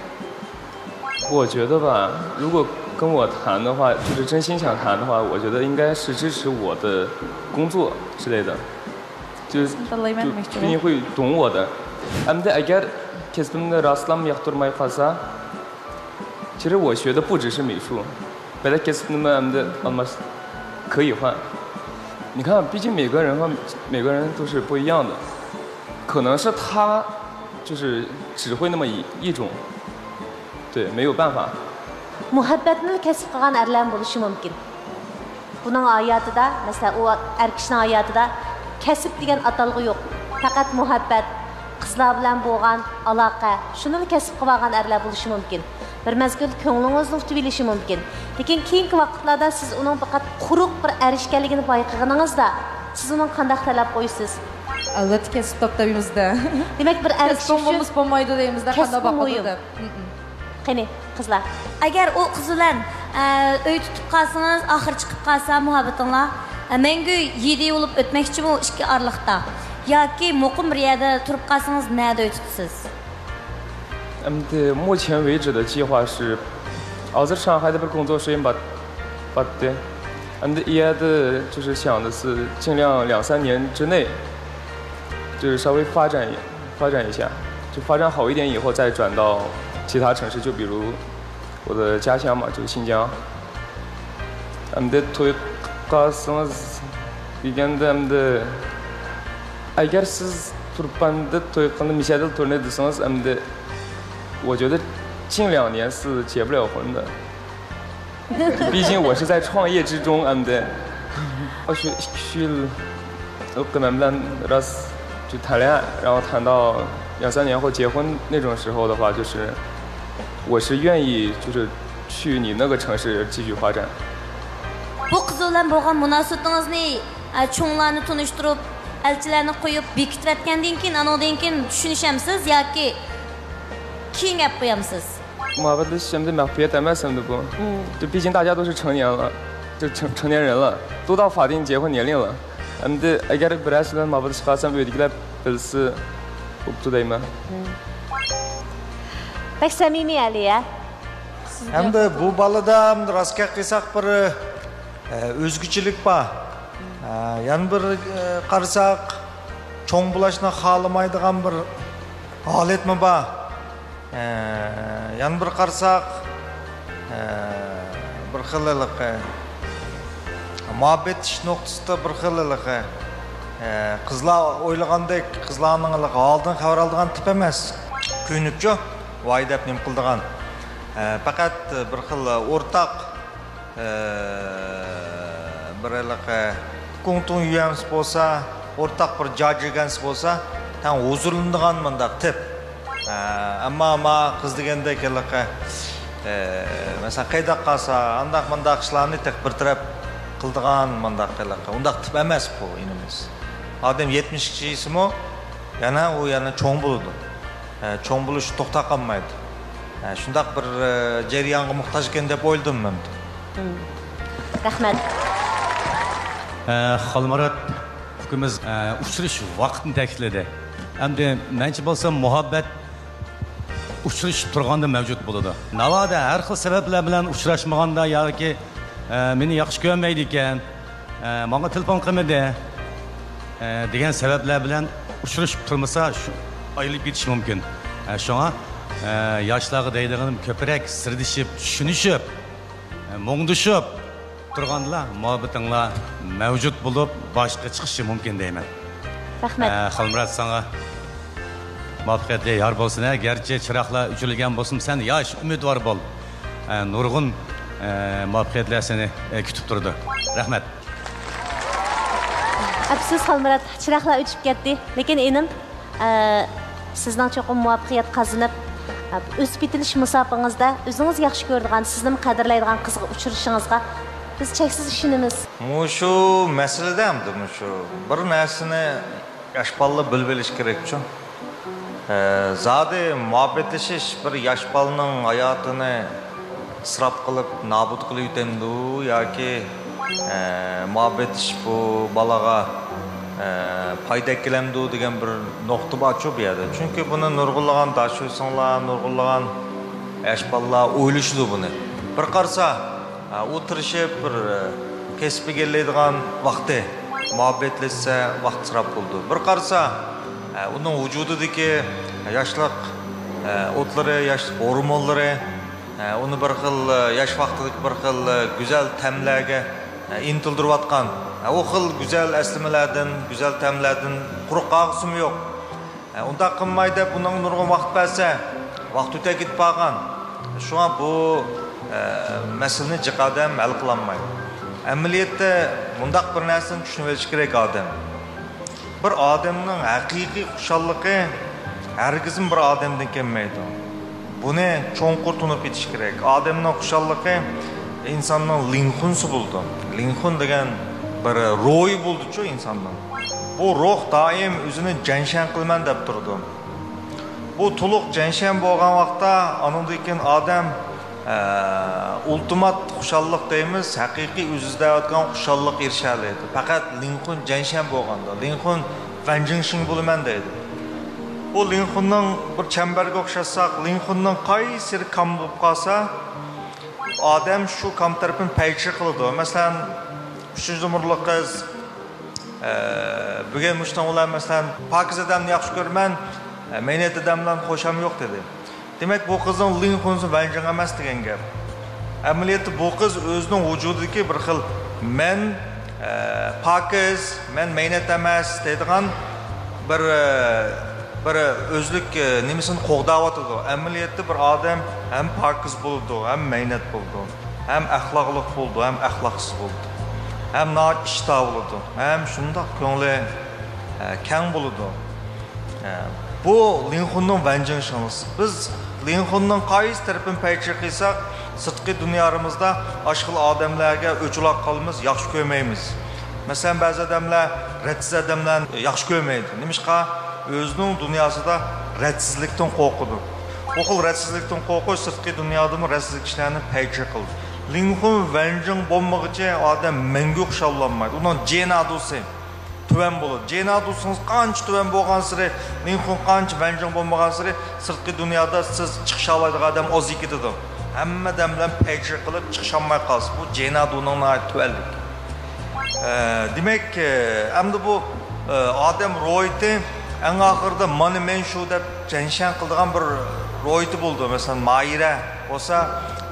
我觉得吧，如果跟我谈的话，就是真心想谈的话，我觉得应该是支持我的工作之类的，就是 سىزنى تاللايمەن دېمەكچى. 就一定会懂我的。ئەمدى ئەگەر كەسپىمنى راستلام ياقتۇرماي قالسا، 其实我学的不只是美术。别的 كەسىپنىمۇ ئەمدى ئالماس 可以换. 你看，毕竟每个人和每个人都是不一样的，可能是他就是只会那么一一种，对，没有办法。 مۇھەببەتنىلا كەسىپ قىلغان ئەرلەرمۇ بولۇشى مۇمكىن. بۇنىڭ ھاياتىدا، مەسىلەن، ئۇ ئەر كىشىنىڭ ھاياتىدا كەسىپ دېگەن ئاتالغۇ يوق. پەقەت مۇھەببەت، قىزلار بىلەن بولغان ئالاقە، شۇنىلا كەسىپ قىلىۋالغان ئەرلەر بولۇشى مۇمكىن. بىر مەزگىل كۆڭلىڭىزنى ئۇتۇۋېلىشى مۇمكىن. لېكىن كېيىنكى ۋاقىتلاردا سىز ئۇنىڭ پەقەت قۇرۇق بىر ئەر ئىكەنلىكىنى بايقىغىنىڭىزدا، سىز ئۇنىڭ قانداق تەلەپ قويىسىز؟ ئەلۋەتتە، كەسىپ تاپتايمىزدە. دېمەك، بىر ئەر كىشى ئۈچۈن بولمايدۇ دەيمىزدە، كەسىپمۇ مۇھىم. قېنى، قىزلار. ئەگەر ئۇ قىز بىلەن ئە، ئۆي تۇتۇپ قالسىڭىز، ئاخىرى چىقىپ قالسا مۇھەببىتىڭلار، ئە، مەڭگۈ يىدىي بولۇپ ئۆتمەكچىمۇ ئىككى ئارىلىقتا؟ ياكى مۇقىم بىر يەردە تۇرۇپ قالسىڭىز، نەدە ئۆي تۇتىسىز؟ 嗯，对，目前为止的计划是，ھازىر شاڭخەيدە بىر 工作室 بار، بار. 嗯，对， ئەمدى ئۇ يەردە 就是想的是尽量两三年之内，就是稍微发展一发展一下，就发展好一点以后再转到其他城市，就比如我的家乡嘛，就是新疆。 ئەمدى توي قىلسىڭىز دېگەندە ئەمدى، ئەگەر سىز تۇرپاندا توي قىلىمىز، مىشەدىلا تۇرنى دېسىڭىز ئەمدى، 我觉得近两年是结不了婚的。 毕竟我是在创业之中，嗯，对。我是，是，我跟他们 راست 就谈恋爱，然后谈到两三年后结婚那种时候的话，就是我是愿意就是去你那个城市继续发展。 بۇ قىز بىلەن بولغان مۇناسىۋىتىڭىزنى، ئە، چوڭلارنى تونۇشتۇرۇپ، ئەلچىلەرنى قويۇپ بېكىتىۋەتكەندىن كېيىن، ئانىڭدىن كېيىن چۈشىنىشەمسىز ياكى كېيىن گەپ قويامسىز؟ مۇھەببەتلىشىش ئەمدى مەخپىيەت ئەمەس ئەمدى بۇ. 就毕竟大家都是成年了，就成成年人了，都到法定结婚年龄了。ئەمدى ئەگەر بىرەرسى بىلەن مۇھەببەتلىشىپ قالسام ئۆيدىكىلەر بىلسە بوپتۇ دەيمەن. بەك سەمىمىي ئەلى، ھە؟ ئەمدى بۇ بالىدا ئەمدى راست گەپ قىلساق بىر ئە، ئۆزگىچىلىك بار. ئە، يەنە بىر ئە، قارىساق چوڭ بولۇشنى خالىمايدىغان بىر ھالەتمۇ بار. ئە، يەنە بىر قارىساق ئە، بىر خىل ھېلىقى مۇھەببەتلىشىش نۇقتىسىدا بىر خىل ھېلىقى ئە، قىزلار ئويلىغاندەك قىزلارنىڭ ھېلىقى ھالىدىن خەۋەر ئالىدىغان تىپ ئەمەس. كۆيۈنۈپچۇ ۋاي دەپ نېمە قىلىدىغان. ئە، پەقەت بىر خىل ئورتاق ئە، بىر ھېلىقى گۇڭتۇڭ يۈەنسى بولسا، ئورتاق بىر جاجىگەنسى بولسا، تەڭ ھۇزۇرلىنىدىغان مۇنداق تىپ. ئە، ئەمما ما قىز دېگەندەك ھېلىقى ئە، مەسىلەن قېيىداپ قالسا، ئانداق مۇنداق ئىشلارنى تېخى بىر تەرەپ قىلىدىغان مۇنداق ھېلىقى ئۇنداق تىپ ئەمەس بۇ ئىنىمىز. ئادەم يەتمىشكە يېتىشىمۇ يەنە ئۇ يەنە چوڭ بولىدۇ. ئە، چوڭ بولۇش توختاپ قالمايدۇ. ئە، شۇنداق بىر ئە، جەريانغا موھتاج ئىكەن دەپ ئويلىدىم مەن. رەھمەت. ئە، خالمۇرات ئۇكىمىز ئە، ئۇچرىشىش ۋاقتىنى تەكىتلىدى. ئەمدى مەنچە بولسا مۇھەببەت ئۇچرىشىپ تۇرغاندا مەۋجۇت بولىدۇ. ناۋادا ھەر خىل سەۋەبلەر بىلەن ئۇچراشمىغاندا ياكى ئە، مېنى ياخشى كۆرمەيدىكەن، ئە، ماڭا تېلېفون قىلمىدى، ئە، دېگەن سەۋەبلەر بىلەن ئۇچرىشىپ تۇرمىسا شۇ ئايرىلىپ كېتىشى مۇمكىن. ئە، شۇڭا ئە، ياشلارغا دەيدىغىنىم كۆپرەك سىردىشىپ، چۈشىنىشىپ، ئە، مۇڭدىشىپ تۇرغاندىلا مۇھەببىتىڭلار مەۋجۇت بولۇپ باشقا چىقىشى مۇمكىن دەيمەن. رەھمەت. ئە، خالمۇرات ساڭا مۇۋەپپەقىيەتلىك يار بولسۇن ھە. گەرچە چىراغلار ئۆچۈرۈلگەن بولسىمۇ سەن ياش، ئۈمىدۋار بول. ئە، نۇرغۇن ئە، مۇۋەپپەقىيەتلەر سېنى ئە، كۈتۈپ تۇرىدۇ. رەھمەت. ئەپسۇس خالمۇرات، چىراغلار ئۆچۈپ كەتتى. لېكىن ئىنىم، ئە، سىزنىڭ چوقۇم مۇۋەپپەقىيەت قازىنىپ، ئە، ئۆسۈپ يېتىلىش مۇساپىڭىزدە ئۆزىڭىز ياخشى كۆرىدىغان، سىزنىمۇ قەدىرلەيدىغان قىزغا ئۇچرىشىڭىزغا بىز چەكسىز ئىشىنىمىز. مۇشۇ مەسىلىدە ئەمدى مۇشۇ بىر نەرسىنى ياش بالىلار بىلىۋېلىشى كېرەكچۇ. ئە، زادى مۇھەببەتلىشىش بىر ياش بالىنىڭ ھاياتىنى ئىسراپ قىلىپ نابۇت قىلىۋېتەمدۇ ياكى ئە، مۇھەببەتلىشىپ بۇ بالىغا ئە، پايدا ئەكىلەمدۇ دېگەن بىر نۇقتا بارچۇ بۇ يەردە. چۈنكى بۇنى نۇرغۇنلىغان داشۆسىڭلار، نۇرغۇنلىغان ياش بالىلار ئويلىشىدۇ بۇنى. بىر قارىسا ئە، ئۇ تىرىشىپ بىر ئە، كەسىپ ئىگىلەيدىغان ۋاقتى، مۇھەببەتلەشسە ۋاقىت ئىسراپ بولىدۇ. بىر قارىسا ئە، ئۇنىڭ ۋۇجۇدىدىكى ياشلىق ئە، ئوتلىرى، ياشلىق ھورمونلىرى ئۇنى بىر خىل، ياش ۋاقتىدىكى بىر خىل گۈزەل تەملەرگە ئىنتىلدۈرۈۋاتقان، ئۇ خىل گۈزەل ئەسلىمىلەردىن، گۈزەل تەملەردىن قۇرۇق قالغۇسىمۇ يوق. ئۇنداق قىلماي دەپ، ئۇنىڭغا نۇرغۇن ۋاقىت بەرسە، ۋاقىت ئۆتە كېتىپ قالغان. شۇڭا بۇ مەسىلىنى جىق ئادەم ھەل قىلالمايدۇ. ئەمەلىيەتتە مۇنداق بىر نەرسىنى چۈشىنىۋېلىشى كېرەك ئادەم. بىر ئادەمنىڭ ھەقىقىي خۇشاللىقى ھەرگىزمۇ بىر ئادەمدىن كەلمەيدۇ. بۇنى چوڭقۇر تونۇپ يېتىش كېرەك. ئادەمنىڭ خۇشاللىقى ئىنساننىڭ لىڭخۇنسى بولىدۇ. لىڭخۇن دېگەن بىر روھى بولىدۇچۇ ئىنساننىڭ. بۇ روھ دائىم ئۆزىنى جەنشەن قىلىمەن دەپ تۇرىدۇ. بۇ تولۇق جەنشەن بولغان ۋاقىتتا، ئانىڭدىن كېيىن ئادەم ئە، ئۇلتىمات خۇشاللىق دەيمىز، ھەقىقىي ئۆزى ئىزدەۋاتقان خۇشاللىققا ئېرىشەلەيدۇ. پەقەت لىڭخۇن جەنشەن بولغاندا، لىڭخۇن ۋەنجىڭشىڭ بولىمەن دەيدۇ. بۇ لىڭخۇننىڭ بىر چەمبەرگە ئوخشاتساق، لىڭخۇننىڭ قايسى يېرى كام بولۇپ قالسا، ئادەم شۇ كام تەرىپىنى پەيچى قىلىدۇ. مەسىلەن، ئۈچىنچى نومۇرلۇق قىز، ئە، بۈگۈن مۇشۇنىڭ بىلەن، مەسىلەن، پاكىز ئادەمنى ياخشى كۆرىمەن، ئە، مەينەت ئادەم بىلەن خوشام يوق دېدى. دېمەك، بۇ قىزنىڭ لىڭخۇنسى ۋەنجىڭ ئەمەس دېگەن گەپ. ئەمەلىيەتتە بۇ قىز ئۆزىنىڭ ۋۇجۇدىدىكى بىر خىل مەن، ئە، پاكىز، مەن مەينەت ئەمەس دەيدىغان بىر، ئە، بىر ئۆزلۈك، ئە، نېمىسىنى قوغداۋاتىدۇ. ئەمەلىيەتتە بىر ئادەم ھەم پاكىز بولىدۇ، ھەم مەينەت بولىدۇ، ھەم ئەخلاقلىق بولىدۇ، ھەم ئەخلاقسىز بولىدۇ، ھەم ناھايىتى ئىشتا بولىدۇ، ھەم شۇنداق كۆڭلى، ئە، كەڭ بولىدۇ. ئە، بۇ لىڭخۇننىڭ ۋەنجىڭ شىڭلىسى. بىز لىڭخۇننىڭ قايسى تەرىپىنى پەيچى قىلساق، سىرتقى دۇنيامىزدا ئاشۇ خىل ئادەملەرگە ئۆچ-ئولاق قالىمىز، ياخشى كۆرمەيمىز. مەسىلەن، بەزى ئادەملەر رەتسىز ئادەملەرنى ياخشى كۆرمەيدۇ. نېمىشقا؟ ئۆزىنىڭ دۇنياسىدا رەتسىزلىكتىن قورقىدۇ. بۇ خىل رەتسىزلىكتىن قورقۇش سىرتقى دۇنيادىمۇ رەتسىزلىك كىشىلەرنى پەيچى قىلىدۇ. لىڭخۇن ۋەنجىڭ بولمىغۇچە ئادەم مەڭگۈ خۇشاللانمايدۇ. ئۇنىڭ جيېنادۇسى تۆۋەن بولىدۇ. جيېنادۇسىڭىز قانچە تۆۋەن بولغانسېرى، لىڭخۇن قانچە ۋەنجىڭ بولمىغانسېرى، سىرتقى دۇنيادا سىز چىقىشالايدىغان ئادەم ئاز كېتىدۇ. ھەممە ئادەم بىلەن پەيچى قىلىپ چىقىشالماي قالىسىز. بۇ جيېنادۇنىڭ ناھايىتى تۆۋەنلىكى. ئە، دېمەك، ئە، ئەمدى بۇ، ئە، ئادەم روھىيىتى ئەڭ ئاخىرىدا مانا مەن شۇ دەپ جەنشەن قىلىدىغان بىر روھىيىتى بولىدۇ. مەسىلەن، ماھىرە بولسا،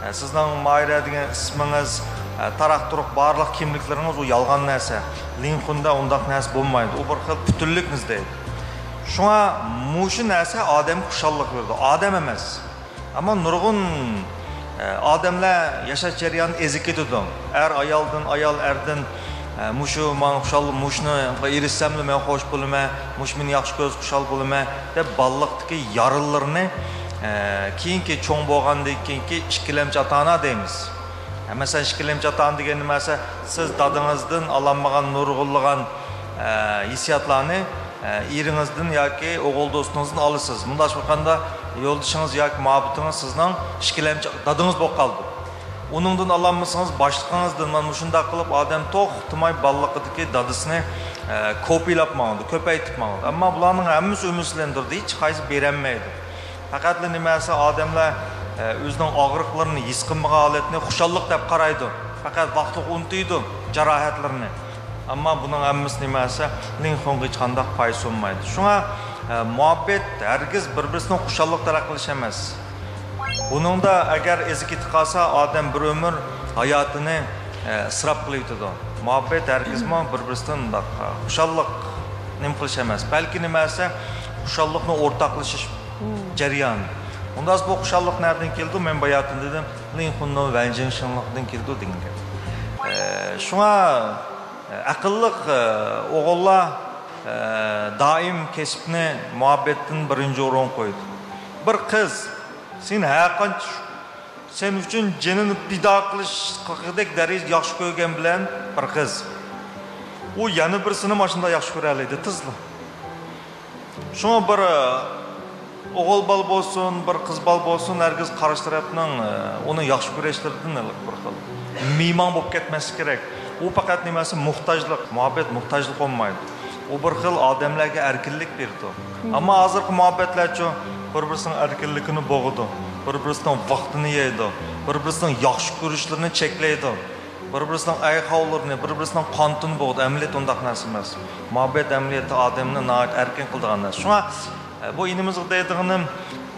ئە، سىزنىڭ ماھىرە دېگەن ئىسمىڭىز، ئە، تاراق-تۇرۇق بارلىق كىملىكلىرىڭىز ئۇ يالغان نەرسە. لىڭخۇندا ئۇنداق نەرسە بولمايدۇ. ئۇ بىر خىل پۈتۈنلۈكنى ئىزدەيدۇ. شۇڭا مۇشۇ نەرسە ئادەمگە خۇشاللىق بېرىدۇ. ئادەم ئەمەس. ئەمما نۇرغۇن، ئە، ئادەملەر ياشاش جەريانىدا ئېزىپ كېتىدۇ. ئەر ئايالدىن، ئايال ئەردىن، ئە، مۇشۇ ماڭا خۇشال، مۇشۇنىڭغا ئېرىشسەملا مەن خوش بولىمەن، مۇشۇ مېنى ياخشى كۆرسە خۇشال بولىمەن دەپ بالىلىقتىكى يارىلىرىنى، ئە، كېيىنكى چوڭ بولغاندىن كېيىنكى ئىككىلەمچى ئاتا-ئانا دەيمىز. ئە، مەسىلەن، ئىككىلەمچى ئاتا-ئانا دېگەن نېمە دېسە، سىز دادىڭىزدىن ئالالمىغان نۇرغۇنلىغان، ئە، ھېسسىياتلارنى ئە، ئېرىڭىزدىن ياكى ئوغۇل دوستىڭىزدىن ئالىسىز. مۇنداق قىلغاندا يولدىشىڭىز ياكى مۇھەببىتىڭىز سىزنىڭ ئىككىلەمچى دادىڭىز بولۇپ قالىدۇ. ئۇنىڭدىن ئالالمىسىڭىز، باشلىقىڭىزدىن، مانا مۇشۇنداق قىلىپ ئادەم توختىماي بالىلىقىدىكى دادىسىنى، ئە، كوپىيلاپ ماڭىدۇ، كۆپەيتىپ ماڭىدۇ. ئەمما بۇلارنىڭ ھەممىسى ئۈمىدسىزلەندۈرىدۇ، ھېچقايسى بېرەلمەيدۇ. پەقەتلا نېمە دېسە ئادەملەر، ئە، ئۆزىنىڭ ئاغرىقلىرىنى ھېس قىلمىغان ھالەتنى خۇشاللىق دەپ قارايدۇ. پەقەت ۋاقىتلىق ئۇنتۇيدۇ جاراھەتلىرىنى. ئەمما بۇنىڭ ھەممىسى نېمە دېسە، لىڭخۇنغا ھېچقانداق پايدىسى بولمايدۇ. شۇڭا، ئە، مۇھەببەت ھەرگىز بىر-بىرسىنىڭ خۇشاللىقىغا تەلەپ قىلىش ئەمەس. بۇنىڭدا ئەگەر ئېزىپ كېتىپ قالسا، ئادەم بىر ئۆمۈر ھاياتىنى، ئە، ئىسراپ قىلىۋېتىدۇ. مۇھەببەت ھەرگىزمۇ بىر-بىرسىدىن ئۇنداق، ئە، خۇشاللىق نېمە قىلىش ئەمەس. بەلكى نېمە دېسە، خۇشاللىقنى ئورتاقلىشىش جەريانى. ئۇنداق بولسا بۇ خۇشاللىق نەدىن كېلىدۇ؟ مەن باياتىن دېدىم، لىڭخۇننىڭ ۋەنجىڭشىڭلىقىدىن كېلىدۇ دېگەن گەپ. ئە، شۇڭا ئەقىللىق، ئە، ئوغۇللار، ئە، دائىم كەسىپنى مۇھەببەتتىن بىرىنچى ئورۇنغا قويىدۇ. بىر قىز سېنى ھەرقانچە سەن ئۈچۈن جېنىنى پىدا قىلىش، قىلغۇدەك دەرىجىدە ياخشى كۆرگەن بىلەن بىر قىز، ئۇ يەنە بىرسىنى مانا شۇنداق ياخشى كۆرەلەيدۇ تېزلا. شۇڭا بىر، ئە، ئوغۇل بالا بولسۇن، بىر قىز بالا بولسۇن، ھەرگىز قارشى تەرەپنىڭ، ئە، ئۇنى ياخشى كۆرۈشلىرىدىن ھېلىقى بىر خىل مىيماڭ بولۇپ كەتمەسلىك كېرەك. ئۇ پەقەت نېمە دېسە مۇھتاجلىق، مۇھەببەت مۇھتاجلىق بولمايدۇ. ئۇ بىر خىل ئادەملەرگە ئەركىنلىك بېرىدۇ. ئەمما ھازىرقى مۇھەببەتلەرچۇ بىر-بىرسىنىڭ ئەركىنلىكىنى بوغىدۇ، بىر-بىرسىنىڭ ۋاقتىنى يەيدۇ، بىر-بىرسىنىڭ ياخشى كۆرۈشلىرىنى چەكلەيدۇ. بىر-بىرسىنىڭ ئەي-خاۋلىرىنى، بىر-بىرسىنىڭ قانىتىنى بوغىدۇ. ئەمەلىيەتتە ئۇنداق نەرسە ئەمەس. مۇھەببەت ئەمەلىيەتتە ئادەمنى ناھايىتى ئەركىن قىلىدىغان نەرسە. شۇڭا، ئە، بۇ ئىنىمىزغا دەيدىغىنىم،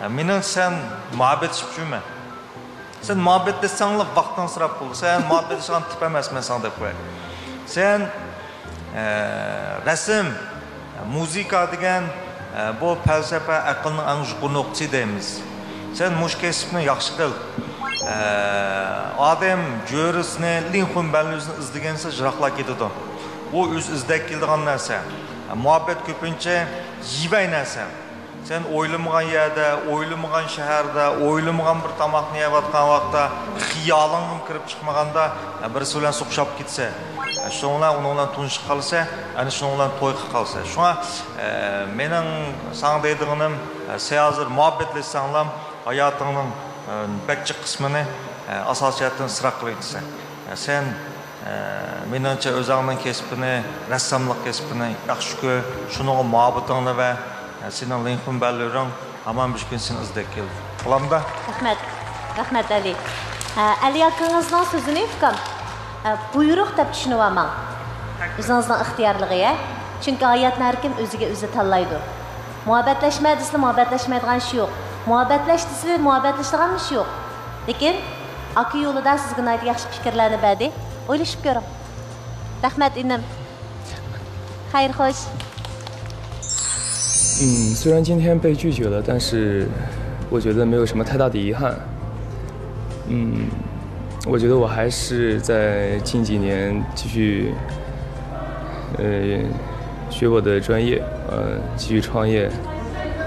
ئە، مېنىڭ سەن مۇھەببەتلىشىپ يۈرمە. سەن مۇھەببەتلەشسەڭلا ۋاقتىڭ ئىسراپ بولىدۇ. سەن مۇھەببەتلەشكەن تىپ ئەمەسمەن ساڭا دەپ قوياي. سەن، ئە، رەسىم، مۇزىكا دېگەن، ئە، بۇ پەلسەپە، ئەقىلنىڭ ئەڭ يۇقىرى نۇقتىسى دەيمىز. سەن مۇشۇ كەسىپنى ياخشى قىل. ئە، ئادەم جۆرىسىنى، لىڭخۇن بەنلۈسىنى ئىزدىگەنسېرى يىراقلاپ كېتىدۇ. بۇ ئۆز ئىزدەپ كېلىدىغان نەرسە. مۇھەببەت كۆپىنچە يىۋەي نەرسە. سەن ئويلىمىغان يەردە، ئويلىمىغان شەھەردە، ئويلىمىغان بىر تاماقنى يەۋاتقان ۋاقىتتا، خىيالىڭغىمۇ كىرىپ چىقمىغاندا، بىرسى بىلەن سوقۇشاپ كېتىسەن. شۇنىڭ بىلەن، ئۇنىڭ بىلەن تونۇشۇپ قالىسەن، ئەنە شۇنىڭ بىلەن توي قىلىپ قالىسەن. شۇڭا، ئە، مېنىڭ ساڭا دەيدىغىنىم، ئە، سەن ھازىر مۇھەببەتلەشسەڭلام، ھاياتىڭنىڭ، ئە، بەك جىق قىسمىنى، ئە، ئاساسىي جەھەتتىن ئىسراپ قىلىۋېتىسەن. ئە، سەن ئە، مېنىڭچە ئۆزۈڭنىڭ كەسپىنى، رەسساملىق كەسپىنى ياخشى كۆر، شۇنىڭغا مۇھەببىتىڭنى بەر. ئە، سېنىڭ لىڭخۇن بەنلىرىڭ ھامان بىر كۈن سېنى ئىزدەپ كېلىدۇ. بولامدا؟ رەھمەت. رەھمەت، ئەلى. ئە، ئەلى ئاكىڭىزنىڭ سۆزىنى، ئۇكام، ئە، بۇيرۇق دەپ چۈشىنىۋالماڭ. ئۆزىڭىزنىڭ ئىختىيارلىقى، ھە؟ چۈنكى ھاياتنى ھەر كىم ئۆزىگە ئۆزى تاللايدۇ. مۇھەببەتلەشمە دېسىلا مۇھەببەتلەشمەيدىغان ئىش يوق. مۇھەببەتلەش دېسىلا مۇھەببەتلىشىدىغان ئىش يوق. لېكىن ئاكا يولىدا سىزگە ناھايىتى ياخشى پىكىرلەرنى بەردى. ئويلىشىپ كۆرۈڭ. رەھمەت، ئىنىم. خەير خوش. 嗯，虽然今天被拒绝了，但是我觉得没有什么太大的遗憾。嗯，我觉得我还是在近几年继续，呃，学我的专业，呃，继续创业，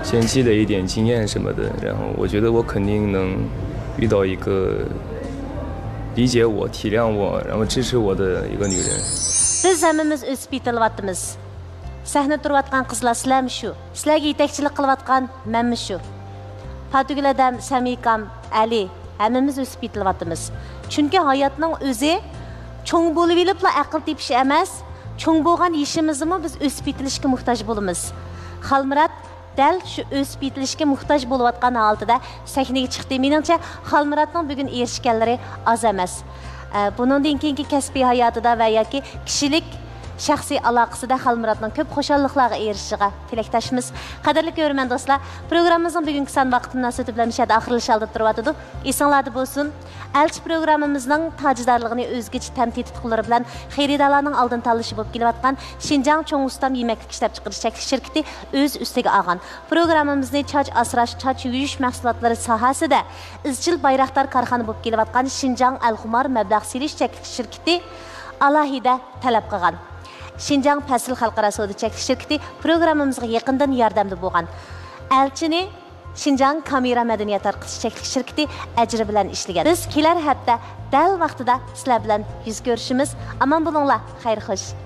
先积累一点经验什么的。然后我觉得我肯定能遇到一个理解我、体谅我，然后支持我的一个女人。 بىز ھەممىمىز ئۆسۈپ يېتىلىۋاتىمىز. سەھنىدە تۇرۇۋاتقان قىزلار سىلەرمۇ شۇ. سىلەرگە يېتەكچىلىك قىلىۋاتقان مەنمۇ شۇ. پاتىگۈل ھەدەم، سەمىكام، ئەلى، ھەممىمىز ئۆسۈپ يېتىلىۋاتىمىز. چۈنكى ھاياتنىڭ ئۆزى چوڭ بولۇۋېلىپلا ئەقىل تېپىش ئەمەس، چوڭ بولغان يېشىمىزدىمۇ بىز ئۆسۈپ يېتىلىشكە موھتاج بولىمىز. خالمۇرات دەل شۇ ئۆسۈپ يېتىلىشكە موھتاج بولۇۋاتقان ھالىتىدە سەھنىگە چىقتى. مېنىڭچە، خالمۇراتنىڭ بۈگۈن ئېرىشكەنلىرى ئاز ئەمەس. ئە، بۇنىڭدىن كېيىنكى كەسپىي ھاياتىدا ۋە ياكى كىشىلىك شەخسىي ئالاقىسىدا خالمۇراتنىڭ كۆپ خۇشاللىقلارغا ئېرىشىشىغا تىلەكداشمىز. قەدىرلىك كۆرۈرمەن دوستلار، پروگراممىمىزنىڭ بۈگۈنكى سان ۋاقتى مۇناسىۋىتى بىلەن مۇشۇ يەردە ئاخىرلىشىش ئالدىدا تۇرۇۋاتىدۇ. ئېسىڭلاردا بولسۇن، ئەلچى پروگراممىمىزنىڭ تاجدارلىقىنى ئۆزگىچە تەم تېتىتقۇلىرى بىلەن خېرىدارلارنىڭ ئالدىن تاللىشى بولۇپ كېلىۋاتقان شىنجاڭ چوڭ ئۇستام يېمەكلىك ئىشلەپچىقىرىش چەكلىك شىركىتى ئۆز ئۈستىگە ئالغان. پروگراممىمىزنى چاچ ئاسراش، چاچ يۇيۇش مەھسۇلاتلىرى ساھەسىدە ئىزچىل بايراقدار كارخانا بولۇپ كېلىۋاتقان شىنجاڭ ئەلخۇمار مەبلەغ سېلىش چەكلىك شىركىتى ئالاھىدە تەلەپ قىلغان. شىنجاڭ پەسىل خەلقئارا سودا چەكلىك شىركىتى پروگراممىمىزغا يېقىندىن ياردەمدە بولغان. ئەلچىنى شىنجاڭ كامېرا مەدەنىيەت تارقىتىش چەكلىك شىركىتى ئەجرى بىلەن ئىشلىگەن. بىز كېلەر ھەپتە دەل ۋاقتىدا سىلەر بىلەن يۈز كۆرۈشىمىز. ئامان بولۇڭلار، خەير خوش.